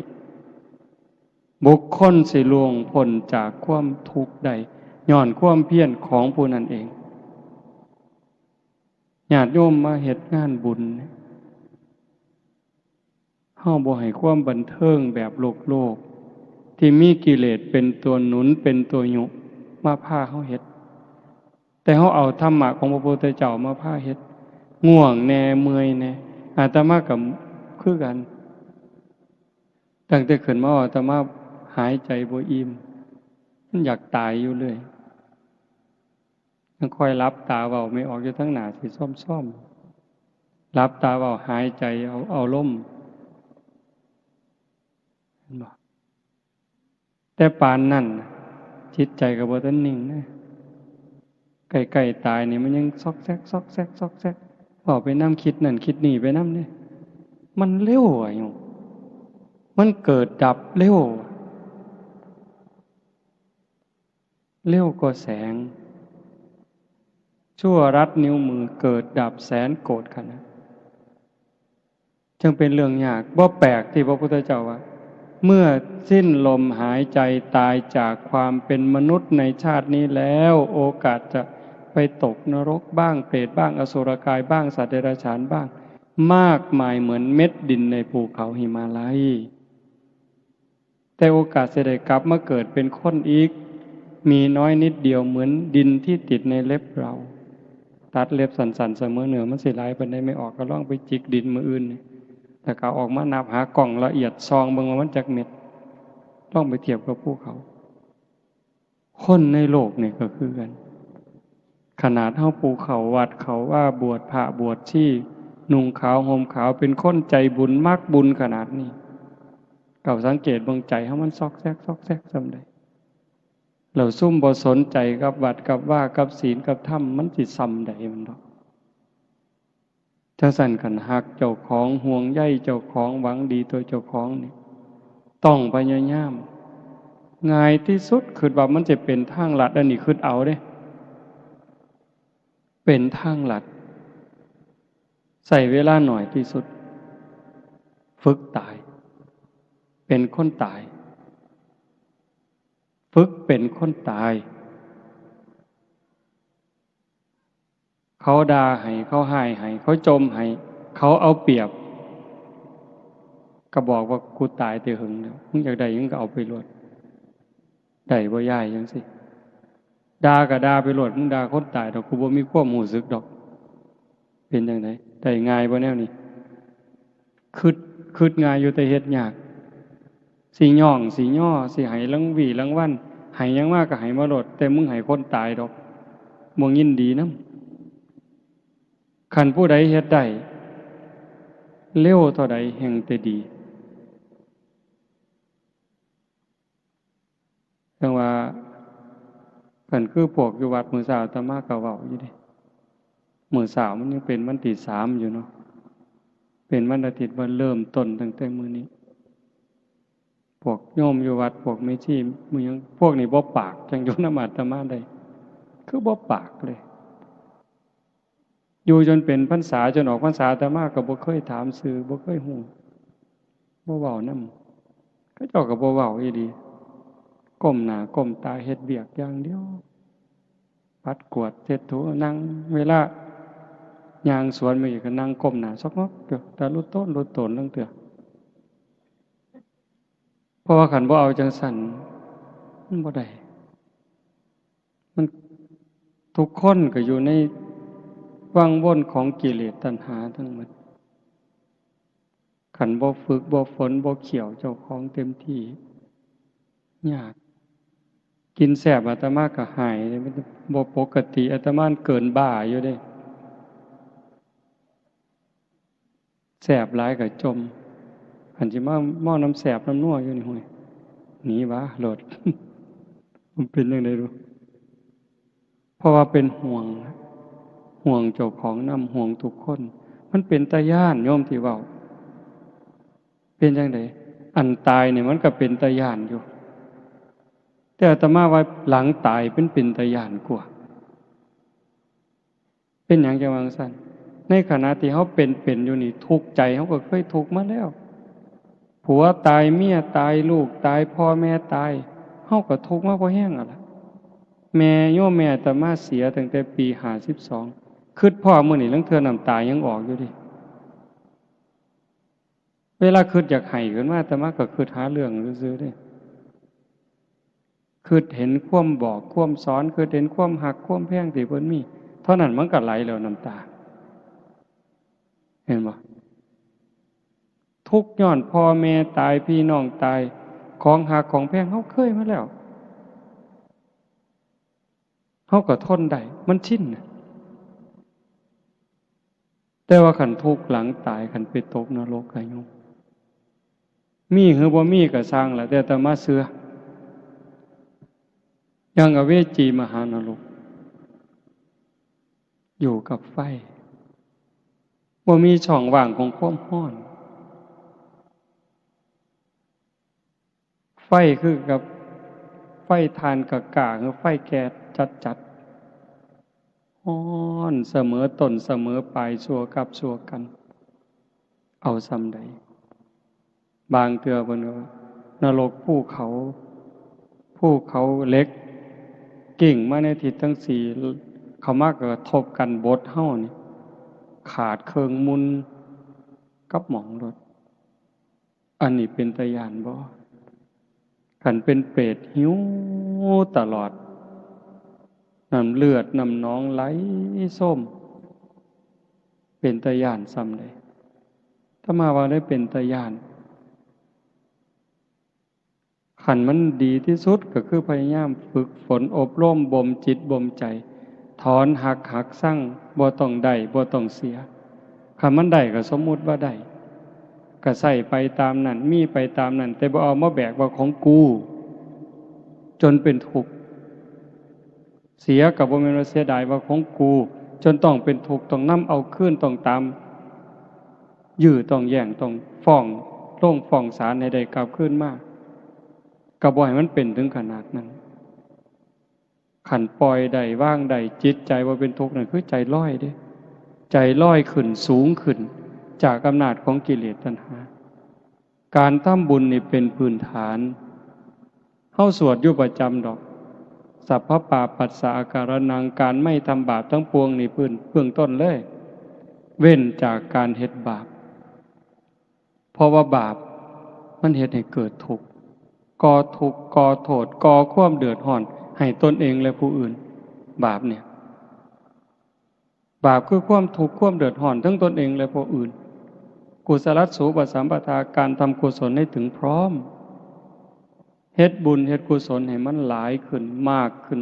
บุคคลสิล่วงพ้นจากความทุกข์ได้ ย้อนความเพียรของผู้นั้นเอง ญาติโยมมาเฮ็ดงานบุญเนี่ย เฮาบ่ให้ความบันเทิงแบบโลกๆ ที่มีกิเลสเป็นตัวหนุน เป็นตัวยุ มาพาเฮาเฮ็ด แต่เฮาเอาธรรมะของพระพุทธเจ้ามาพาเฮ็ด ง่วงแน่ เมื่อยแน่ อาตมาก็คือกัน ตั้งแต่ขึ้นมาอาตมาหายใจบ่อิ่ม มันอยากตายอยู่เรื่อย ยังคอยหลับตาเว้าไม่ออกอยู่ทั้งหน้าสิซ่อมๆ หลับตาเว้าหายใจเอา เอาลม เห็นบ่ แต่ปานนั้นน่ะ จิตใจก็บ่ทันนิ่งนะ ใกล้ๆตายนี่มันยังซอกแซก ซอกแซก ซอกแซก เว้าไปนำ คิดนั่นคิดนี่ไปนำเด้ มันเร็วอะโยม มันเกิดดับเร็ว เร็วกว่าแสง ชั่วรัดนิ้วมือเกิดดับแสนโกฏขณะ จึงเป็นเรื่องยาก บ่แปลกที่พระพุทธเจ้าว่า เมื่อสิ้นลมหายใจตายจากความเป็นมนุษย์ในชาตินี้แล้ว โอกาสจะไปตกนรกบ้าง เปรตบ้าง อสุรกายบ้าง สัตว์เดรัจฉานบ้าง มากมายเหมือนเม็ดดินในภูเขาหิมาลัย แต่โอกาสจะได้กลับมาเกิดเป็นคนอีก มีน้อยนิดเดียวเหมือนดินที่ติดในเล็บเรา ตัดเล็บสั้นๆ เสมอเนื้อมันสิหลายปานใด ไม่ออกก็ลองไปจิกดินมื้ออื่นนี่ แล้วก็ออกมานับหากล้องละเอียดส่องเบิ่งว่ามันจักเม็ด ลองไปเทียบกับภูเขา คนในโลกนี่ก็คือกัน ขนาดเฮาผู้เข้าวัดเข้าวา บวชพระบวชชี นุ่งขาวห่มขาว เป็นคนใจบุญมักบุญขนาดนี้ เจ้าสังเกตเบิ่งใจเฮามันซอกแซกซอกแซกส่ำใด แล้วซุมบ่สนใจกับวัดกับวา กับศีลกับธรรม มันสิส่ำใดมันดอก จั่งซั้นคันฮักเจ้าของ ห่วงใยเจ้าของ หวังดีต่อเจ้าของนี่ ต้องพยายาม ง่ายที่สุด คิดว่ามันจะเป็นทางลัด อันนี้คิดเอาเด้ เป็นทางลัด ใช้เวลาน้อยที่สุด ฝึกตาย เป็นคนตาย ฝึกเป็นคนตาย เขาด่าให้ เขาฮ้ายให้ เขาจ่มให้ เขาเอาเปรียบ ก็บอกว่า "กูตายแต่หึงแล้ว มึงอยากได้หยังก็เอาไปโลด" ได้บ่ยาย จั่งซี้ ด่าก็ด่าไปโลด มึงด่าคนตายดอก กูบ่มีความรู้สึกดอก เป็นจั่งใด ได้ง่ายบ่แนวนี้ คิด คิดง่ายอยู่แต่เฮ็ดยาก สิย้อง สิยอ สิให้รางวีรางวัล ให้หยังมาก็ให้มาโลด แต่มึงให้คนตายดอก บ่ยินดีนำ คันผู้ใดเฮ็ดได้ เร็วเท่าใดแฮ่งแต่ดี จั่งว่า คันคือพวกอยู่วัดมื้อเช้าอาตมาก็เว้าอยู่เด้ มื้อเช้ามันยังเป็นวันที่สามอยู่เนาะ เป็นวันอาทิตย์ ว่าเริ่มต้นตั้งแต่มื้อนี้ พวกโยมอยู่วัด พวกแม่ชี หมู่หยัง พวกนี้บ่ปาก จั่งอยู่นำอาตมาได้ คือบ่ปากเลย อยู่จนเป็นพรรษา จนออกพรรษา อาตมาก็บ่เคยถามชื่อ บ่เคยฮู้ บ่เว้านำ เขาเจ้าก็บ่เว้าอีหลี ก้มหน้าก้มตาเฮ็ดเวียกอย่างเดียว ปัดกวาดเช็ดถู นั่ง เวลาย่างสวนมาอีกก็นั่งก้มหน้าซอกงอกอยู่ ตาลุโตนลุโตนลางเทื่อ เพราะว่าคันบ่เอาจั่งซั้น มันบ่ได้ มัน ทุกคนก็อยู่ในวังวนของกิเลสตัณหาทั้งหมด คันบ่ฝึก บ่ฝน บ่เคี่ยวเจ้าของเต็มที่ ยาก กินแซ่บอาตมาก็ฮ้าย มันบ่ปกติ อาตมาเกินบ้าอยู่เด้ แซ่บหลายก็จ่ม คันสิมาเมานำแซ่บนำนัวอยู่นี่ ห้วย หนีวะโลด มันเป็นจั่งใด๋บุ เพราะว่าเป็นห่วง ห่วงเจ้าของนำ ห่วงทุกคน มันเป็นตาย้าน โยมที่เว้า เป็นจั่งใด๋ อันตายนี่มันก็เป็นตาย้านอยู่ แต่อาตมาว่าหลังตายมันเป็นตาย้านกว่า เป็นหยังจั่งว่าจั่งซั้น ในขณะที่เฮาเป็นๆ อยู่นี่ ทุกข์ใจเฮาก็เคยทุกข์มาแล้ว ผัวตาย เมียตาย ลูกตาย พ่อแม่ตาย เฮาก็ทุกข์มาพอแฮงแล้วล่ะ แม่ โยมแม่อาตมาเสียตั้งแต่ปีห้าสิบสอง คิดพ้อมื้อนี้ลางเทื่อน้ำตายังออกอยู่เด้ เวลาคิดอยากไห้ขึ้นมา อาตมาก็คิดหาเรื่องซื่อๆ เด้ คิดเห็นความบอกความสอน คิดเห็นความฮักความแพงที่เพิ่นมี เท่านั้นมันก็ไหลแล้วน้ำตา เห็นบ่ ทุกข์ย้อนพ่อแม่ตาย พี่น้องตาย ของฮักของแพงเฮาเคยมาแล้ว เฮาก็ทนได้ มันชินน่ะ แต่ว่าคันทุกข์หลังตาย คันไปตกนรกอะโยม มีหรือบ่มีก็ซ่างล่ะ แต่อาตมาเชื่อ อย่างอเวจีมหานรก อยู่กับไฟ บ่มีช่องว่างของความร้อน ไฟคือกับไฟถ่านกล้าๆ หรือไฟแก๊สจัดๆ ร้อนเสมอต้นเสมอปลาย ชั่วกับชั่วกัน เอาส่ำใด บางเทื่อเพิ่นก็ว่านรกภูเขา ภูเขาเหล็ก กิ่งมาในทิศทั้งสี่ เข้ามาก็กระทบกันบดเฮานี่ ขาดเคิ่งมุนกับหม่องโลด อันนี้เป็นตาย้านบ่ คันเป็นเปรตหิวตลอด น้ำเลือดน้ำหนองไหลโซม เป็นตาย้านส่ำใด๋ อาตมาว่าได้เป็นตาย้าน คันมันดีที่สุดก็คือพยายามฝึกฝนอบรมบ่มจิตบ่มใจ ถอนฮัก หักชัง บ่ต้องได้บ่ต้องเสีย คันมันได้ก็สมมุติว่าได้ ก็ใช้ไปตามนั้น มีไปตามนั้น แต่บ่เอามาแบกว่าของกู จนเป็นทุกข์ เสียก็บ่แม่นว่าเสียดายว่าของกู จนต้องเป็นทุกข์ ต้องนำเอาคืน ต้องตามยื้อ ต้องแย่ง ต้องฟ้อง ลงฟ้องศาลให้ได้กลับคืนมา ก็บ่ให้มันเป็นถึงขนาดนั้น คันปล่อยได้ วางได้ จิตใจบ่เป็นทุกข์นั่นคือใจลอยเด้ ใจลอยขึ้นสูงขึ้น จากอำนาจของกิเลสตัณหา การทำบุญนี่เป็นพื้นฐาน เฮาสวดอยู่ประจำดอก สัพพปาปัสสะอาการนัง การไม่ทำบาปทั้งปวงนี่พื้น เบื้องต้นเลย เว้นจากการเฮ็ดบาป เพราะว่าบาปมันเฮ็ดให้เกิดทุกข์ ก่อทุกข์ ก่อโทษ ก่อความเดือดร้อนให้ตนเองและผู้อื่น บาปเนี่ย บาปคือความทุกข์ความเดือดร้อนทั้งตนเองและผู้อื่น กุศลสูปสัมปทา การทำกุศลให้ถึงพร้อม เฮ็ดบุญเฮ็ดกุศลให้มันหลายขึ้นมากขึ้น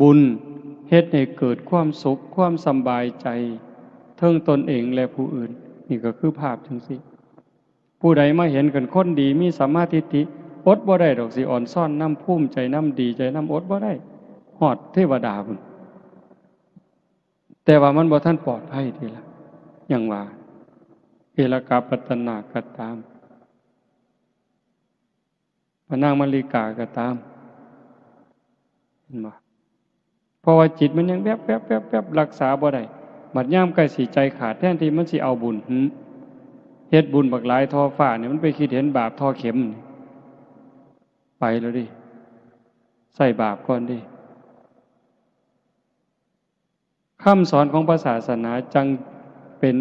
บุญเฮ็ดให้เกิดความสุขความสำบายใจเทิงตนเองและผู้อื่น นี่ก็คือภาพจังซี่ ผู้ใดมาเห็นกันคนดีมีสัมมาทิฏฐิ อดบ่ได้ดอกสิอ่อนซ้อนนำ ภูมิใจนำ ดีใจนำ อดบ่ได้ ฮอดเทวดาพุ้น แต่ว่ามันบ่ทันปลอดภัยทีละ อย่างว่า เอลกาปัตตนาก็ตาม พระนางมัลลิกาก็ตาม เห็นบ่ เพราะว่าจิตมันยังแวบๆๆๆ รักษาบ่ได้ บัดยามใกล้สิใจขาด แทนที่มันสิเอาบุญ หึ เฮ็ดบุญบักหลายท่อฟ้านี่ มันไปคิดเห็นบาปท่อเข็มนี่ ไปแล้วเด้ ใส่บาปก่อนเด้ คำสอนของพระศาสนาจั่งเป็น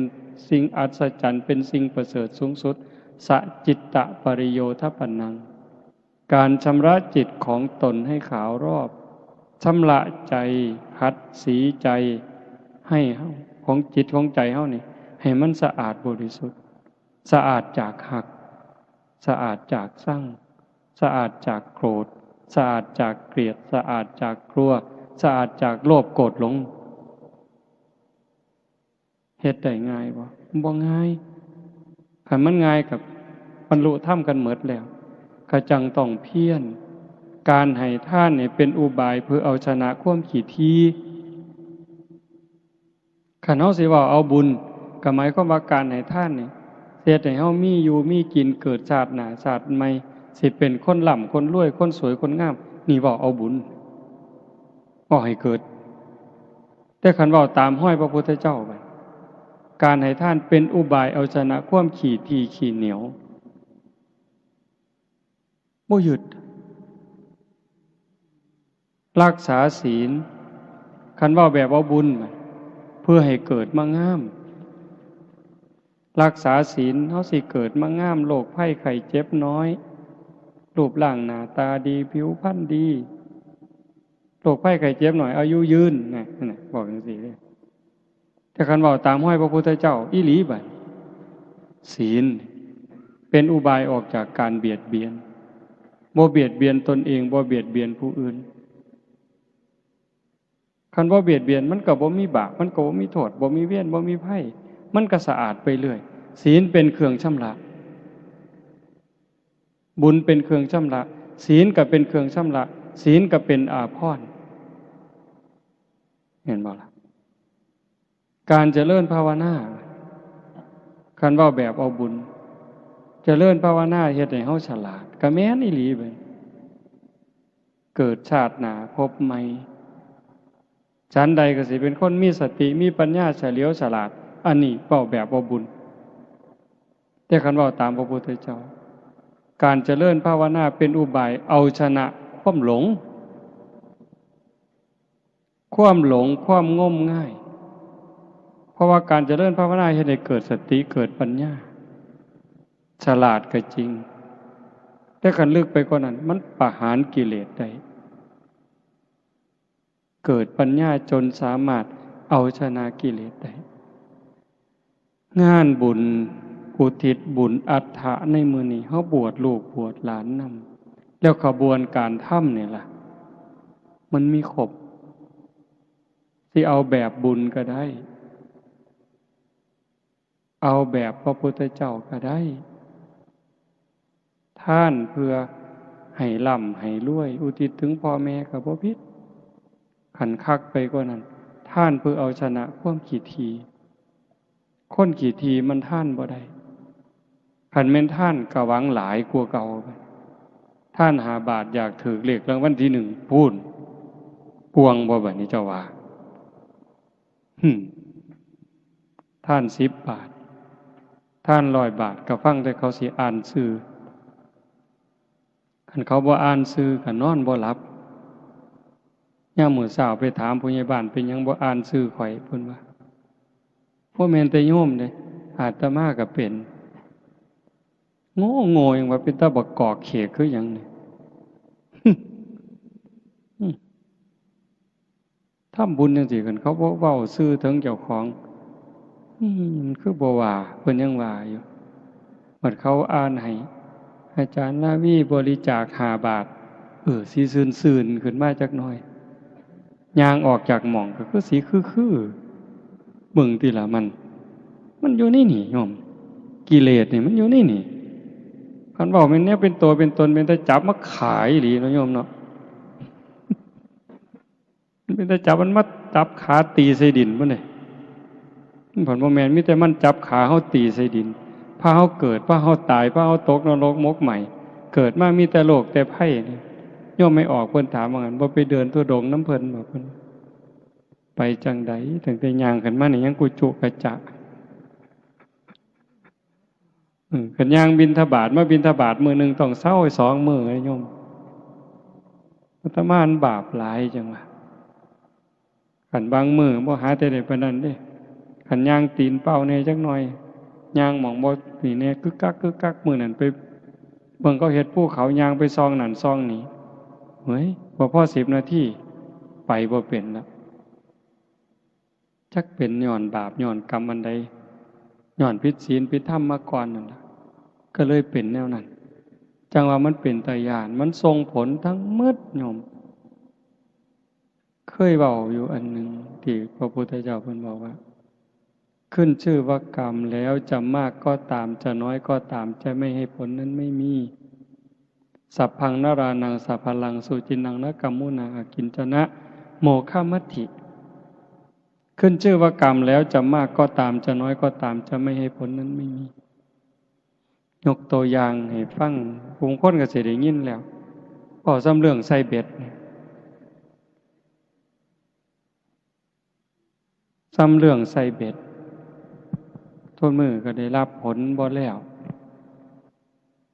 สิ่งอัศจรรย์ เป็นสิ่งประเสริฐสูงสุด สะจิตตะปริโยทปนัง การชำระจิตของตนให้ขาวรอบ ชำระใจ ขัดสีใจ ให้เฮา ของจิตของใจเฮานี่ ให้มันสะอาดบริสุทธิ์ สะอาดจากฮัก สะอาดจากซัง สะอาดจากโกรธ สะอาดจากเกลียด สะอาดจากกลัว สะอาดจากโลภโกรธหลง เฮ็ดได้ง่ายบ่ บ่ง่าย คันมันง่ายก็บรรลุธรรมกันหมดแล้ว ก็จั่งต้องเพียร การให้ทานนี่เป็นอุบายเพื่อเอาชนะความขี้ถี่ คันเฮาสิเว้าเอาบุญ ก็หมายความว่าการให้ทานนี่ เฮ็ดให้เฮามีอยู่มีกิน เกิดชาติหน้าชาติใหม่ สิเป็นคนร่ำคนรวย คนสวยคนงาม นี่เว้าเอาบุญ เว้าให้เกิด แต่คันเว้าตามฮอยพระพุทธเจ้าบัด การให้ทานเป็นอุบายเอาชนะความขี้ถี่ขี้เหนียว บ่ยึด รักษาศีล คันเว้าแบบเอาบุญ เพื่อให้เกิดมางาม รักษาศีล เฮาสิเกิดมางาม โรคภัยไข้เจ็บน้อย รูปร่างหน้าตาดี ผิวพรรณดี โรคภัยไข้เจ็บน้อย อายุยืน นะ นั่นน่ะ บอกจั่งซี้เด้ แต่คันเว้าตามฮอยพระพุทธเจ้าอีหลีบัด ศีลเป็นอุบายออกจากการเบียดเบียน บ่เบียดเบียนตนเอง บ่เบียดเบียนผู้อื่น คันบ่เบียดเบียนมันก็บ่มีบาป มันก็บ่มีโทษ บ่มีเวร บ่มีภัย มันก็สะอาดไปเรื่อย ศีลเป็นเครื่องชำระ บุญเป็นเครื่องชำระ ศีลก็เป็นเครื่องชำระ ศีลก็เป็นอาภรณ์ เห็นบ่ล่ะ การเจริญภาวนา คันเว้าแบบเอาบุญ เจริญภาวนาเฮ็ดให้เฮาฉลาด ก็แม่นอีหลีเบิ่ง เกิดชาติหน้าพบใหม่ ฉันใดก็สิเป็นคนมีสติ มีปัญญาเฉลียวฉลาด อันนี้เว้าแบบเอาบุญ แต่คันเว้าตามพระพุทธเจ้า การเจริญภาวนาเป็นอุบายเอาชนะความหลง ความหลง ความงมงาย เพราะว่าการเจริญภาวนาเฮ็ดให้เกิดสติ เกิดปัญญา ฉลาดก็จริง แต่คันลึกไปกว่านั้น มันประหารกิเลสได้ เกิดปัญญาจนสามารถเอาชนะกิเลสได้ งานบุญอุทิศบุญอัฐะในมื้อนี้ เฮาบวชลูกบวชหลานนำ แล้วขบวนการทำนี่ล่ะ มันมีครบ สิเอาแบบบุญก็ได้ เอาแบบพระพุทธเจ้าก็ได้ ทานเพื่อให้ร่ำให้รวย อุทิศถึงพ่อแม่ก็บ่ผิด คันคักไปกว่านั้น ทานเพื่อเอาชนะความขี้ถี่ คนขี้ถี่มันทานบ่ได้ คันแม่นทานก็หวังหลายกว่าเก่า ทานห้าบาทอยากถืกเลขรางวัลที่หนึ่งพู้น ป่วงบ่บัดนี้เจ้าว่า หึ ทานสิบบาท ทานร้อยบาท ก็ฟังแต่เขาสิอ่านชื่อ คันเขาบ่อ่านชื่อก็นอนบ่หลับ ยามมื้อเช้าไปถามผู้ใหญ่บ้าน เป็นหยังบ่อ่านชื่อข้อย เพิ่นว่า บ่แม่นแต่โยมเด้ อาตมาก็เป็น โง่โง่หยังว่าเป็นตาบักกอกเขกคือหยังนี่ ทำบุญจังซี่ คันเขาบ่เว้าชื่อถึงเจ้าของ อืม มันคือบ่ว่า เพิ่นยังว่าอยู่ บัดเขาอ่านให้ อาจารย์ลาวีบริจาคห้าบาท เออ สิซื่นๆ ขึ้นมาจักหน่อย ย่างออกจากหม่องก็คือสิคือๆ เบิ่งติล่ะมัน มันอยู่ในนี่โยม กิเลสนี่มันอยู่ในนี่ คันเว้าแม่นแนวเป็นตัวเป็นตน เป็นตาจับมาขายอีหลีเนาะโยมเนาะ มันเป็นตาจับมันมาจับขาตีใส่ดินพุ้นเด้ มันผัดบ่แม่น มีแต่มันจับขาเฮาตีใส่ดิน พาเฮาเกิด พาเฮาตาย พาเฮาตกนรกหมกไหม้ เกิดมามีแต่โรคแต่ภัยนี่ โยมไม่ออกเพิ่นถามว่างั้น บ่ไปเดินธุดงค์นำเพิ่นบ่ เพิ่น ไปจั่งใด ตั้งแต่ย่างขึ้นมานี่ยังกุจุกะจะ อืม คันย่างบิณฑบาต มาบิณฑบาตมื้อหนึ่งต้องเซาสองมื้อเลยโยม อาตมามันบาปหลายจังวะ คันบางมื้อบ่หาแต่ได้ปานนั้นเด้ คันย่างตีนเปล่าแหน่จักหน่อย ย่างหม่องบ่นี่แหน่ กึกกักกึกกัก มื้อนั้นไปเบิ่งเขาเฮ็ดภูเขา ย่างไปซองนั่นซองนี่ เฮ้ย บ่พอสิบนาที ไปบ่เป็นละ จักเป็นย้อนบาปย้อนกรรมอันใด ย้อนผิดศีลผิดธรรมมาก่อนนั่นล่ะ ก็เลยเป็นแนวนั้น จั่งว่ามันเป็นตาย้าน มันส่งผลทั้งหมดโยม เคยเว้าอยู่อันหนึ่งที่พระพุทธเจ้าเพิ่นบอกว่า ขึ้นชื่อว่ากรรมแล้ว จะมากก็ตาม จะน้อยก็ตาม จะไม่ให้ผลนั้นไม่มี สัพพังนรานังสัพพะลังสุจินังนะกัมมุนาอากิญจนะ โมฆะมัตถิ ขึ้นชื่อว่ากรรมแล้ว จะมากก็ตาม จะน้อยก็ตาม จะไม่ให้ผลนั้นไม่มี ยกตัวอย่างให้ฟัง บางคนก็สิได้ยินแล้ว เว้าส่ำเรื่องใส่เบ็ดนี่ ส่ำเรื่องใส่เบ็ด ทุกมื้อก็ได้รับผลบ่แล้ว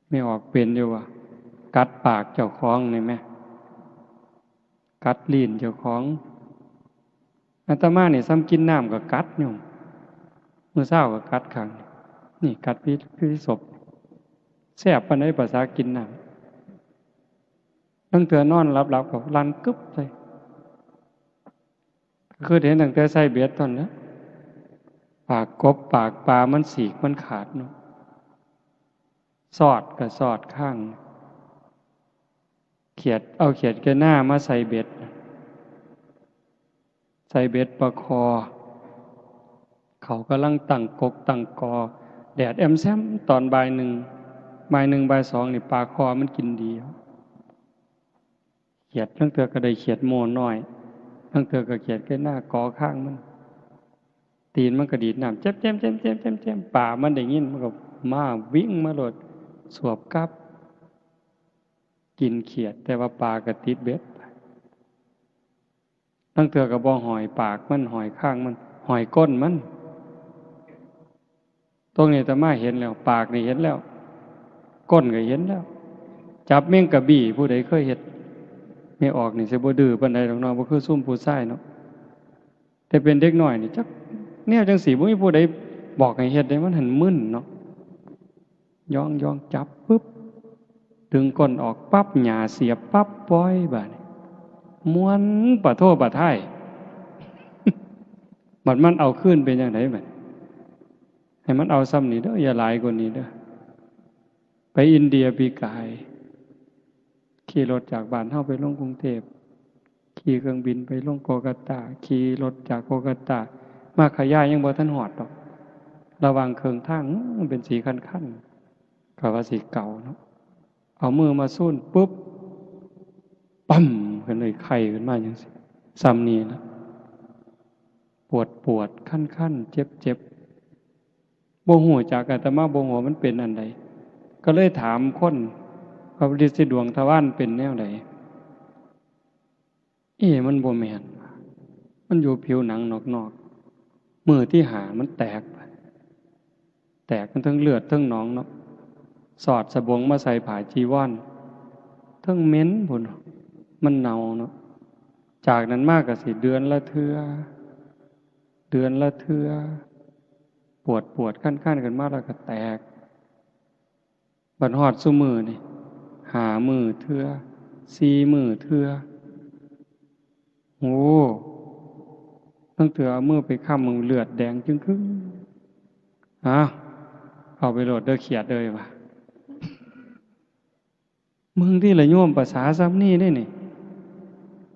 แม่ออกเป็นอยู่ว่า กัดปากเจ้าของนี่แหม กัดลิ้นเจ้าของ อาตมานี่ส่ำกินน้ำก็กัดโยม มื้อเช้าก็กัดข้าง นี่กัดพิ พิสพ แซ่บปานใดภาษากินน้ำ ลางเทื่อนอนหลับๆ ก็ลั่นกึบใส่ คือเห็นตั้งแต่ใส่เบ็ดตอนนั้น ปากกบปากปลามันสีกมันขาดเนาะ สอดก็สอดข้าง เขียด เอาเขียดแกหน้ามาใส่เบ็ด ใส่เบ็ดปลาคอ เขากำลังตั้งกกตั้งกอ แดดแอมแซมตอนบ่ายหนึ่ง บ่ายหนึ่งบ่ายสองนี่ปลาคอมันกินดี เขียดลางเทื่อก็ได้เขียดโม่น้อย ลางเทื่อก็เขียดแกหน้ากอข้างมัน ตีนมันก็ดีดน้ำ แจ่มๆๆๆๆ ปลามันได้ยินมันก็มาวิ่งมาโลด สวบกลับ กินเขียด แต่ว่าปลาก็ติดเบ็ด ลางเทื่อก็บ่ห้อยปากมัน ห้อยข้างมัน ห้อยก้นมัน ตรงนี้อาตมาเห็นแล้ว ปากนี่เห็นแล้ว ก้นก็เห็นแล้ว จับแมงกะบี้ ผู้ใดเคยเฮ็ด แม่ออกนี่สิบ่ดื้อปานใดดอกเนาะ บ่คือซุมผู้ชายเนาะ แต่เป็นเด็กน้อยนี่จักแนวจั่งซี้ บ่มีผู้ใดบอกให้เฮ็ดเด้ มันหั้นมึนเนาะ ย้องๆ จับปึ๊บ ดึงก้นออกปั๊บ หญ้าเสียบปั๊บ ปล่อย บาดนี้ ม่วนปะโท้ปะท้าย บัดมันเอาคืนเป็นจั่งใดบัด ให้มันเอาส่ำนี้เด้อ อย่าหลายกว่านี้เด้อ ไปอินเดียปีกาย ขี่รถจากบ้านเฮาไปลงกรุงเทพฯ ขี่เครื่องบินไปลงโกลกัตตา ขี่รถจากโกลกัตตา มาขยายยังบ่ทันฮอดดอก ระหว่างเครื่องทาง อื้อ มันเป็นสีคันๆ ก็ว่าสิเก่าเนาะ เอามือมาซูนปุ๊บ ปั๊ม ขึ้นเลย ไข้ขึ้นมาจั่งซี้ ส่ำนี้ล่ะ ปวดปวด คันๆ เจ็บๆ บ่ฮู้จัก อาตมาบ่ฮู้ว่ามันเป็นอันใด ก็เลยถามคน ว่าฤทธิ์สีดวงทวารเป็นแนวใด เอ๊ะ มันบ่แม่น มันอยู่ผิวหนังนอก มื้อที่ห้ามันแตก แตกมันทั้งเลือดทั้งหนองเนาะ สอดสบงมาใส่ผ้าจีวร ทั้งเหม็นพุ้น มันเน่าเนาะ จากนั้นมาก็สิเดือนละเทื่อ เดือนละเทื่อ ปวดปวดคันคันขึ้นมาแล้วก็แตก บัดฮอดซุมื้อนี่ ห้ามื้อเทื่อ สี่มื้อเทื่อ โอ้ ตั้งแต่เอามือไปค้ำมันเลือดแดงจึงครึ่ง อ้าว เอาไปโลดเด้อเขียดเอ้ยว่ะ มึงที่ละโยม ภาษาซ้ำนี่ได้นี่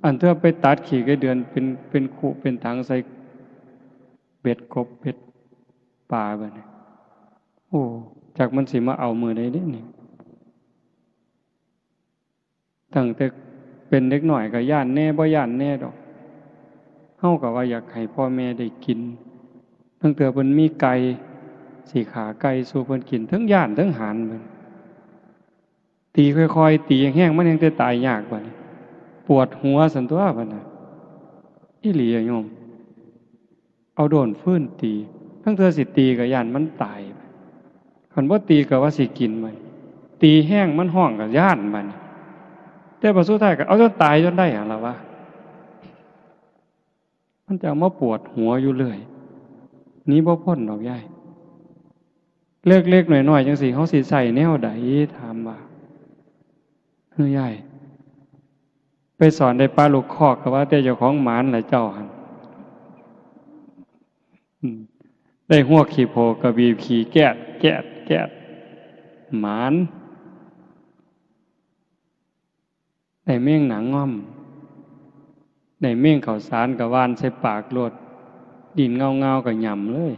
อันเธอไปตัดขี้ไก่เดือนเป็น เป็นคุเป็นถังใส่เบ็ดกบเบ็ดปลาบัดนี้ โอ้ จักมันสิมาเอามื้อใดเด้นี่ ตั้งแต่เป็นเด็กน้อยก็ย้านแหน่บ่ย้านแหน่ดอก เฮาก็ว่าอยากให้พ่อแม่ได้กิน ตั้งแต่เพิ่นมีไก่ สิฆ่าไก่สู่เพิ่นกิน ทั้งย้านทั้งหานเพิ่น ตีค่อยๆ ตีแฮงๆ มันแฮงแต่ตายยากบัดนี้ ปวดหัวซั่นตั๊วบัดน่ะ อีหลีอะโยม เอาด้นฟืนตี ทั้งเทื่อสิตีก็ย้านมันตาย คันบ่ตีก็ว่าสิกินมัน ตีแฮงมันฮ้องก็ย้านมัน แต่บัดสุดท้ายก็เอาจนตายจนได้หั่นล่ะวะ มันจะเอามาปวดหัวอยู่เรื่อย หนีบ่พ้นดอกยาย เล็กๆ น้อยๆ จังซี้ เฮาสิใช้แนวใด ถามว่า เฮ้ยยาย ไปสอนได้ปลาลูกคอกก็ว่าแต่เจ้าของหมานล่ะเจ้าหั่น อืม ได้ฮวกขี้โพกก็บีบขี้แก๊ด แก๊ด แก๊ด หมาน ได้แมงหนางง่อม ได้แมงข้าวสารก็หว่านใส่ปากโลด ดิ้นเงาๆ ก็หย่ำเลย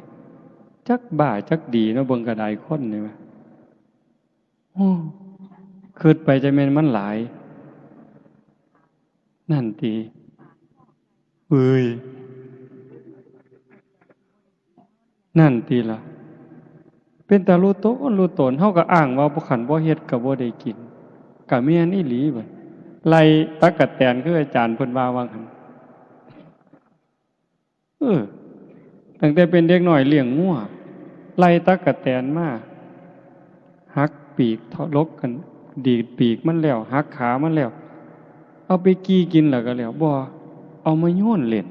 จักบ้าจักดีเนาะ เบิ่งกระไดคนนี่วะ โอ้ คิดไปจะแม่นมันหลาย นั่นติ เอ้ย นั่นติล่ะ เป็นตารู้ตนรู้ตน เฮาก็อ้างว่าบ่ คันบ่เฮ็ดก็บ่ได้กิน ก็แม่นอีหลีบัด ไล่ตั๊กแตนคืออาจารย์เพิ่นว่าว่าหั่น เออ ตั้งแต่เป็นเด็กน้อยเลี้ยงงัว ไล่ตั๊กแตนมา หักปีก ทะลกกัน ดีดปีกมันแล้ว หักขามันแล้ว เอาไปกี่กินแล้วก็แล้ว บ่ เอามาโยนเล่น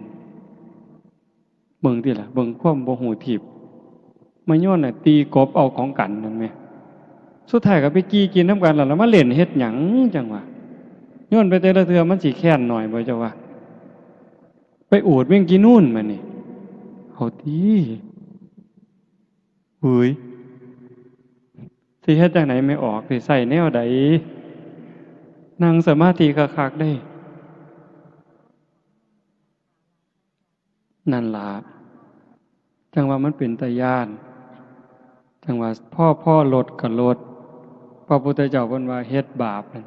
เบิ่งติล่ะ เบิ่งความบ่ฮู้ทีบ มาโยนน่ะ ตีกบเอาของกันนั่นแหม สุดท้ายก็ไปกี่กินนำกันแล้ว แล้วมาเล่นเฮ็ดหยังจั่งวะ โยนไปแต่ละเทื่อมันสิแค้นน้อยบ่เจ้าว่า ไปอูดแมงจีนูนมานี่ เอาติ เฮ้ย สิเฮ็ดจั่งใด๋ไม่ออก สิใช้แนวใด๋ นั่งสมาธิคักๆ เด้ นั่นล่ะ จั่งว่ามันเป็นตาย้าน จั่งว่าพอ พอลดก็ลด พระพุทธเจ้าเพิ่นว่าเฮ็ดบาปนั่น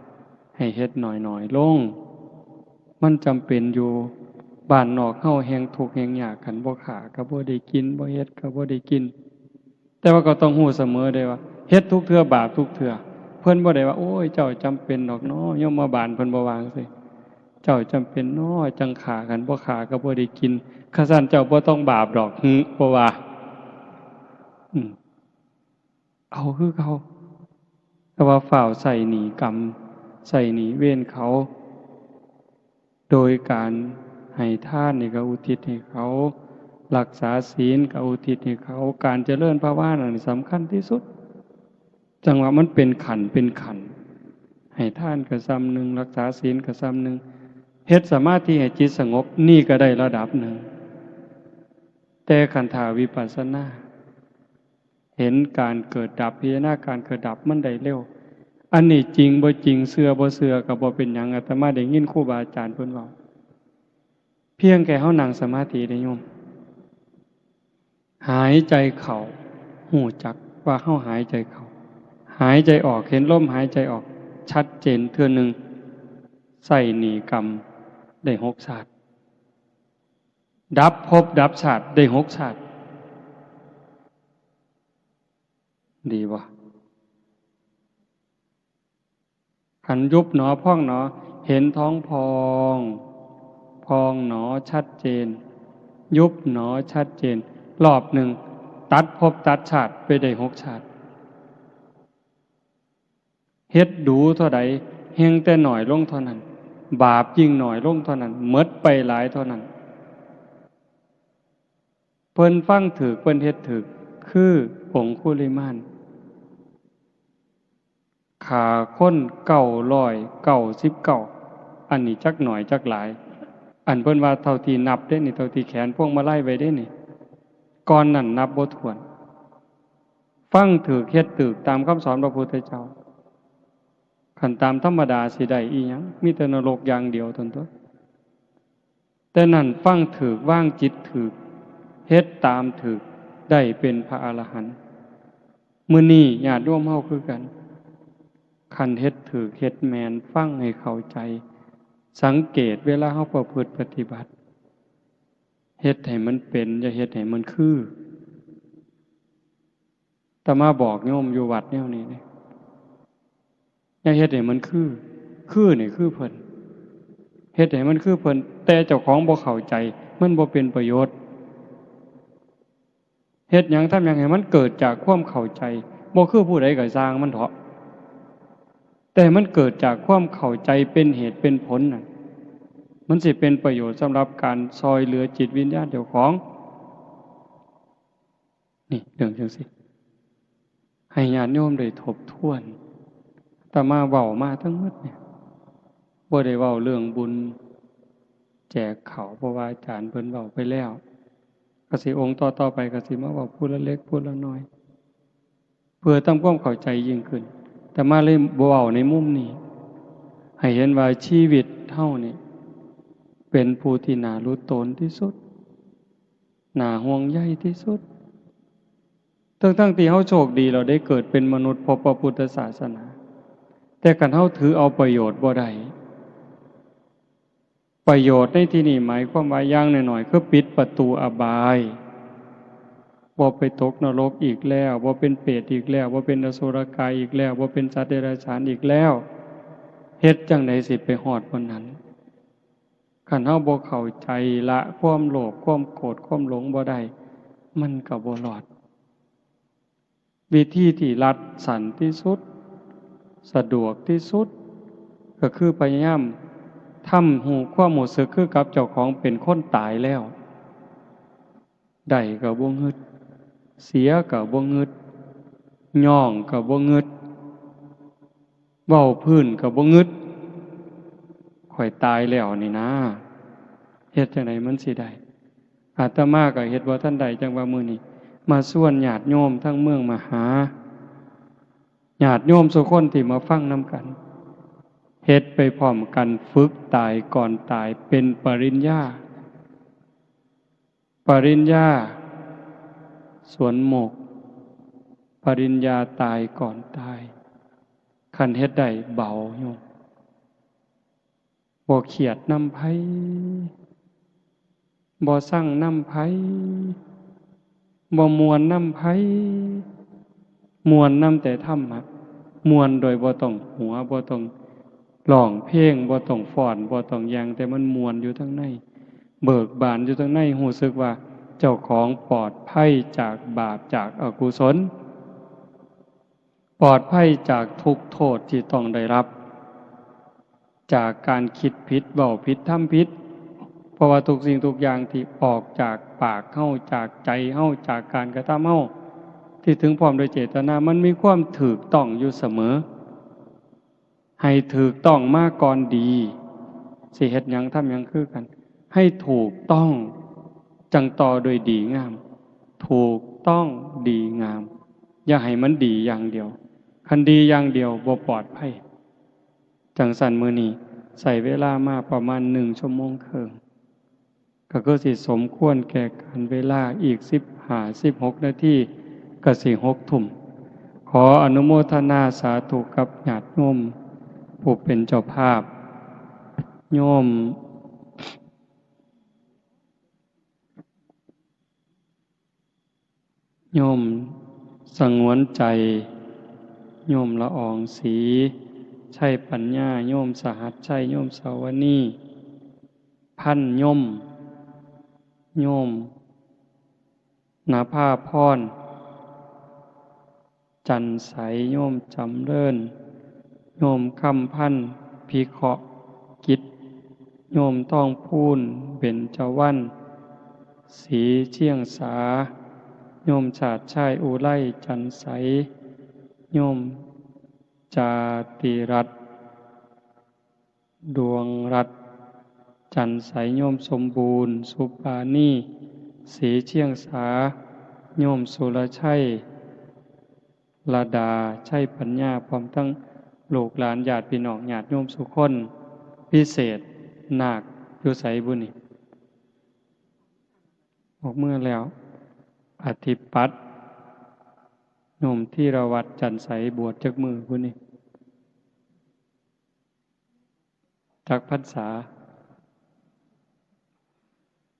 ให้เฮ็ดน้อยๆ ลง มันจำเป็นอยู่ บ้านนอกเฮาแฮ่งทุกข์แฮ่งยาก คันบ่ฆ่าก็บ่ได้กิน บ่เฮ็ดก็บ่ได้กิน แต่ว่าก็ต้องฮู้เสมอเด้ว่า เฮ็ดทุกเทื่อบาปทุกเทื่อ เพิ่นบ่ได้ว่า โอ้ย เจ้าจำเป็นดอกเนาะ ยมบาลเพิ่นบ่ว่าจั่งซี้ เจ้าจำเป็นเนาะ จั่งฆ่า คันบ่ฆ่าก็บ่ได้กิน คันซั้นเจ้าบ่ต้องบาปดอก หึ บ่ว่า อืม เอาคือเก่า แต่ว่าฟ้าวใช้หนี้กรรม ใช้หนี้เวรเขา โดยการให้ทานนี่ก็อุทิศให้เขา รักษาศีลก็อุทิศให้เขา การเจริญภาวนานี่สำคัญที่สุด จั่งว่ามันเป็นขั้นเป็นขั้น ให้ทานก็ส่ำหนึ่ง รักษาศีลก็ส่ำหนึ่ง เฮ็ดสมาธิให้จิตสงบ นี่ก็ได้ระดับหนึ่ง แต่คันถ้าวิปัสสนา เห็นการเกิดดับ พิจารณาการเกิดดับมันได้เร็ว อันนี้จริงบ่จริง เชื่อบ่เชื่อก็บ่เป็นหยัง อาตมาได้ยินครูบาอาจารย์เพิ่นเว้า เพียงแค่เฮานั่งสมาธิเด้โยม หายใจเข้า ฮู้จักว่าเฮาหายใจเข้า หายใจออก เห็นลมหายใจออก ชัดเจนเทื่อหนึ่ง ใช้หนี้กรรมได้หกชาติ ดับภพดับชาติได้หกชาติ ดีบ่ คันยุบหนอพองหนอ เห็นท้องพอง พองหนอชัดเจน ยุบหนอชัดเจน รอบหนึ่ง ตัดภพตัดชาติไปได้หกชาติ เฮ็ดดูเท่าใด แฮ่งแต่น้อยลงเท่านั้น บาปยิ่งน้อยลงเท่านั้น หมดไปหลายเท่านั้น เพิ่นฟังถูก เพิ่นเฮ็ดถูก คือองคุลิมาน ฆ่าคนเก้าร้อยเก้าสิบเก้า อันนี้จักน้อยจักหลาย อันเพิ่นว่าเท่าที่นับเด้นี่ เท่าที่แขวนพวงมาลัยไว้เด้นี่ ก่อนนั้นนับบ่ถ้วน ฟังถูก เฮ็ดถูกตามคำสอนพระพุทธเจ้า คันตามธรรมดาสิได้อีหยัง มีแต่นรกอย่างเดียวเท่านั้นตั๊ว แต่นั้นฟังถูก วางจิตถูก เฮ็ดตามถูก ได้เป็นพระอรหันต์ มื้อนี้ญาติโยมเฮาคือกัน คันเฮ็ดถูก เฮ็ดแม่น ฟังให้เข้าใจ สังเกตเวลาเฮาประพฤติปฏิบัติ เฮ็ดให้มันเป็น อย่าเฮ็ดให้มันคือ อาตมาบอกโยมอยู่วัดแนวนี้เด้ อย่าเฮ็ดให้มันคือ คือนี่คือเพิ่น เฮ็ดให้มันคือเพิ่น แต่เจ้าของบ่เข้าใจ มันบ่เป็นประโยชน์ เฮ็ดหยังทำหยังให้มันเกิดจากความเข้าใจ บ่คือผู้ใดก็ซ่างมันเถาะ แต่มันเกิดจากความเข้าใจเป็นเหตุเป็นผลน่ะ มันสิเป็นประโยชน์สำหรับการซ่อยเหลือจิตวิญญาณเจ้าของ นี่เรื่องจั่งซี้ ให้ญาติโยมได้ทบทวน อาตมาเว้ามาทั้งหมดเนี่ย บ่ได้เว้าเรื่องบุญแจกข้าว เพราะว่าอาจารย์เพิ่นเว้าไปแล้ว ก็สิองค์ต่อๆไปก็สิมาเว้าผู้ละเล็กผู้ละน้อย เพื่อทำความเข้าใจยิ่งขึ้น อาตมาเลยเว้าในมุมนี้ ให้เห็นว่าชีวิตเฮานี่เป็นผู้ที่น่าหลุดโตนที่สุด น่าห่วงใยที่สุด ทั้งๆที่เฮาโชคดี เราได้เกิดเป็นมนุษย์พบพระพุทธศาสนา แต่คันเฮาถือเอาประโยชน์บ่ได้ ประโยชน์ในที่นี้หมายความว่าอย่างน้อยๆ คือปิดประตูอบาย บ่ไปตกนรกอีกแล้ว บ่เป็นเปรตอีกแล้ว บ่เป็นอสุรกายอีกแล้ว บ่เป็นสัตว์เดรัจฉานอีกแล้ว เฮ็ดจั่งใดสิไปฮอดวันนั้น คันเฮาบ่เข้าใจละความโลภ ความโกรธ ความหลงบ่ได้ มันก็บ่รอด วิธีที่รัดสั้นที่สุด สะดวกที่สุด ก็คือพยายามทำฮู้ความรู้สึกคือกับเจ้าของเป็นคนตายแล้ว ได้ก็บ่งึด เสียก็บ่งึด ย้องก็บ่งึด เว้าพื้นก็บ่งึด ข้อยตายแล้วนี่นะ เฮ็ดจั่งใดมันสิได้ อาตมาก็เฮ็ดบ่ทันได้ จั่งว่ามื้อนี้มาชวนญาติโยมทั้งเมืองมหา ญาติโยมซุคนที่มาฟังนำกัน เฮ็ดไปพร้อมกัน ฝึกตายก่อนตาย เป็นปริญญา ปริญญาสวนโมกข์ ปริญญาตายก่อนตาย คันเฮ็ดได้เบาโยม บ่เครียดนำไผ บ่ซังนำไผ บ่ม่วนนำไผ ม่วนนำแต่ธรรมะ ม่วนโดยบ่ต้องหัว บ่ต้องร้องเพลง บ่ต้องฟ้อน บ่ต้องหยัง แต่มันม่วนอยู่ทางใน เบิกบานอยู่ทางใน รู้สึกว่าเจ้าของปลอดภัยจากบาป จากอกุศล ปลอดภัยจากทุกข์โทษที่ต้องได้รับ จากการคิดผิด เว้าผิด ทำผิด เพราะว่าทุกสิ่งทุกอย่างที่ออกจากปากเฮา จากใจเฮา จากการกระทำเฮา ที่ถึงพร้อมโดยเจตนา มันมีความถูกต้องอยู่เสมอ ให้ถูกต้องมาก่อนดี สิเฮ็ดหยังทำหยังคือกัน ให้ถูกต้อง จั่งต่อด้วยดีงาม ถูกต้องดีงาม อย่าให้มันดีอย่างเดียว คันดีอย่างเดียวบ่ปลอดภัย จั่งซั้นมื้อนี้ใช้เวลามาประมาณหนึ่งชั่วโมงครึ่ง ก็คือสิสมควรแก่กาลเวลา อีกสิบห้า สิบหกนาทีก็สิหกทุ่ม ขออนุโมทนาสาธุกับญาติโยมผู้เป็นเจ้าภาพ โยม โยมสงวนใจ โยมละอองศรี ชัยปัญญา โยมสหัสชัย โยมสาวนี พันยม โยม นภาพร จันทร์ใส โยมจำเริญ โยมคำพันธ์ พิเคราะห์กิจ โยมทองพูน เบญจวรรณ ศรีเชียงสา โยมชาติชาย อุไร จันทร์ใส โยมจาติรัตน์ ดวงรัตน์ จันทร์ใส โยมสมบูรณ์ สุปานี ศรีเชียงสา โยมสุรชัย ระดา ชัยปัญญา พร้อมทั้งลูกหลานญาติพี่น้องญาติโยมสุคน พิเศษ นาคอยู่ไสบุนี่ ออกเมือแล้ว อธิปัตย์ โยมธีรวัตร จันทร์ใส บวชจักมื้อบุนี่ จักพรรษา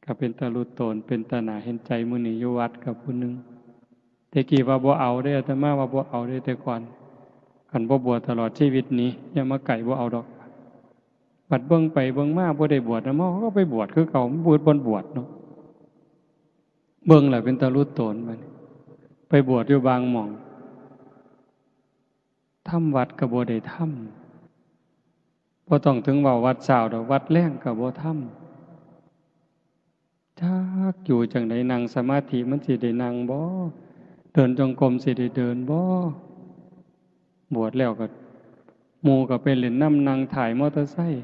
ก็เป็นตาลุโตน เป็นตาหนาเห็นใจ มื้อนี้อยู่วัดกับผู้หนึ่ง แต่กี้ว่าบ่เอาเด้ อาตมาว่าบ่เอาเด้ แต่ก่อน คันบ่บวชตลอดชีวิตนี้ อย่ามาใกล้ บ่เอาดอก บัดเบิ่งไปเบิ่งมาบ่ได้บวชนำ เขาก็ไปบวชคือเก่า มันบ่บวช บ่บวชเนาะ เบิ่งแล้วเป็นตาลุโตนบัดนี้ ไปบวชอยู่บางหม่อง ทำวัดก็บ่ได้ทำ บ่ต้องถึงเว้าวัดเช้าดอก วัดแลงก็บ่ทำ จักอยู่จั่งใด นั่งสมาธิมันสิได้นั่งบ่ เดินจงกรมสิได้เดินบ่ บวชแล้วก็ หมู่ก็ไปเล่นนำ นั่งท้ายมอเตอร์ไซค์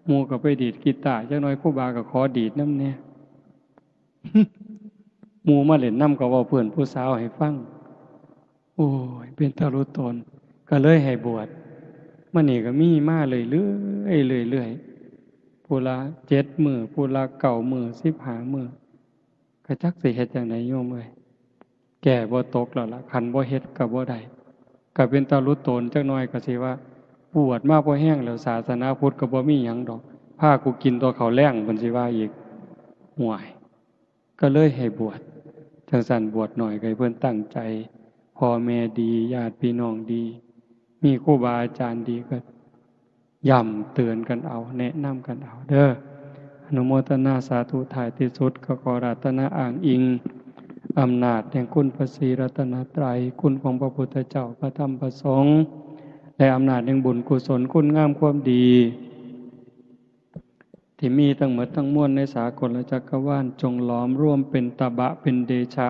หมู่ก็ไปดีดกีตาร์ จักหน่อยครูบาก็ขอดีดนำแหน่ หมู่มาเล่นนำก็เว้าเพื่อนผู้สาวให้ฟัง โอ้ย เป็นตาลุโตน ก็เลยให้บวช มานี่ก็มีมาเรื่อยๆ เรื่อยๆ ผู้ละเจ็ดมื้อ ผู้ละเก้ามื้อ สิบห้ามื้อ ก็จักสิเฮ็ดจั่งใดโยมเอ้ย แก้บ่ตกแล้วล่ะ คันบ่เฮ็ดก็บ่ได้ ก็เป็นตาลุโตนจักหน่อยก็สิว่า บวชมาพอแฮงแล้ว ศาสนาพุทธก็บ่มีหยังดอก พากูกินแต่ข้าวแลง เพิ่นสิว่าอีก ห่วย ก็เลยให้บวช จั่งซั้นบวชหน่อยก็ให้เพิ่นตั้งใจ พ่อแม่ดี ญาติพี่น้องดี มีครูบาอาจารย์ดีก็ย้ำเตือนกันเอา แนะนำกันเอาเด้อ อนุโมทนาสาธุ ท้ายที่สุดก็ขออาราธนาอ้างอิง อำนาจแห่งคุณพระศรีรัตนตรัย คุณของพระพุทธเจ้า พระธรรม พระสงฆ์ และอำนาจแห่งบุญกุศล คุณงามความดี ที่มีทั้งหมดทั้งมวลในสากลจักรวาล จงหลอมรวมเป็นตบะ เป็นเดชะ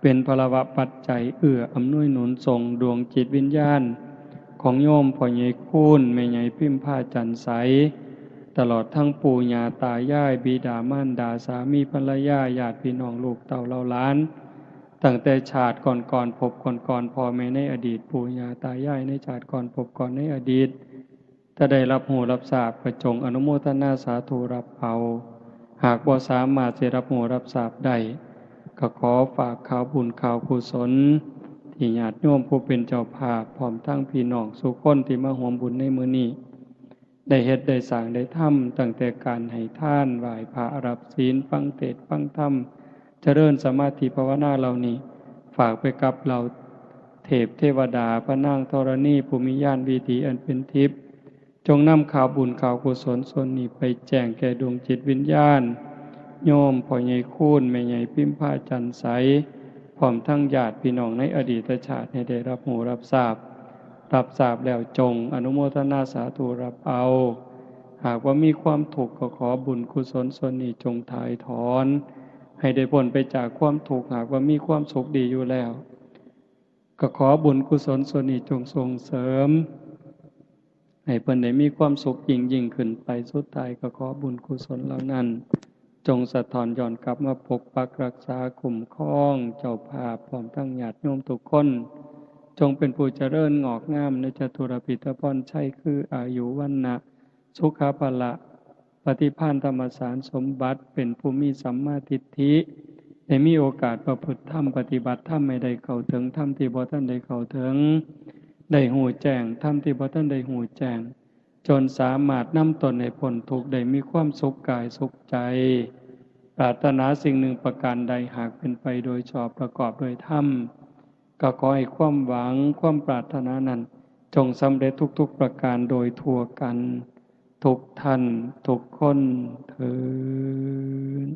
เป็นพลวปัจจัย เอื้ออำนวยหนุนส่งดวงจิตวิญญาณ ของโยมพ่อใหญ่คูณ แม่ใหญ่พิมพา จันทร์ใส ตลอดทั้งปู่ย่าตายาย บิดามารดา สามีภรรยา ญาติพี่น้อง ลูกเต้าเหล่าหลาน ตั้งแต่ชาติก่อนๆ ภพก่อนๆ พ่อแม่ในอดีต ปู่ย่าตายายในชาติก่อน ภพก่อนในอดีต ถ้าได้รับรู้รับทราบก็จงอนุโมทนาสาธุรับเอา หากบ่สามารถสิรับรู้รับทราบได้ ก็ขอฝากข่าวบุญข่าวกุศล ที่ญาติโยมผู้เป็นเจ้าภาพ พร้อมทั้งพี่น้องสู่คนที่มาร่วมบุญในมื้อนี้ ได้เฮ็ดได้สร้างได้ทำ ตั้งแต่การให้ทาน ไหว้พระ รับศีล ฟังเทศน์ฟังธรรม เจริญสมาธิภาวนาเหล่านี้ ฝากไปกับเหล่าเทพเทวดา พระนางธรณี ผู้มีญาณวิถีอันเป็นทิพย์ จงนำข่าวบุญข่าวกุศลส่วนนี้ไปแจ้งแก่ดวงจิตวิญญาณ โยมพ่อใหญ่คูณ แม่ใหญ่พิมพา จันทร์ใส พร้อมทั้งญาติพี่น้องในอดีตชาติให้ได้รับรู้รับทราบ รับทราบแล้วจงอนุโมทนาสาธุรับเอา หากว่ามีความทุกข์ก็ขอบุญกุศลส่วนนี้จงถ่ายถอน ให้ได้พ้นไปจากความทุกข์ หากว่ามีความสุขดีอยู่แล้ว ก็ขอบุญกุศลส่วนนี้จงส่งเสริม ให้เพิ่นได้มีความสุขยิ่งยิ่งขึ้นไป สุดท้ายก็ขอบุญกุศลเหล่านั้น จงสะท้อนย้อนกลับมาปกปักรักษาคุ้มครองเจ้าภาพ พร้อมทั้งญาติโยมทุกคน จงเป็นผู้เจริญงอกงามในจตุรพิธพรชัย คืออายุ วรรณะ สุขะ พละ ปฏิภาณ ธรรมสารสมบัติ เป็นผู้มีสัมมาทิฏฐิ ได้มีโอกาสประพฤติธรรม ปฏิบัติธรรม ให้ได้เข้าถึงธรรมที่บ่ทันได้เข้าถึง ได้ฮู้แจ้งธรรมที่บ่ทันได้ฮู้แจ้ง จนสามารถนำตนให้พ้นทุกข์ ได้มีความสุขกายสุขใจ ปรารถนาสิ่งหนึ่งประการใด หากเป็นไปโดยชอบประกอบโดยธรรม ก็ขอให้ความหวังความปรารถนานั้น จงสำเร็จทุกๆประการโดยทั่วกัน ทุกท่านทุกคนเทอญ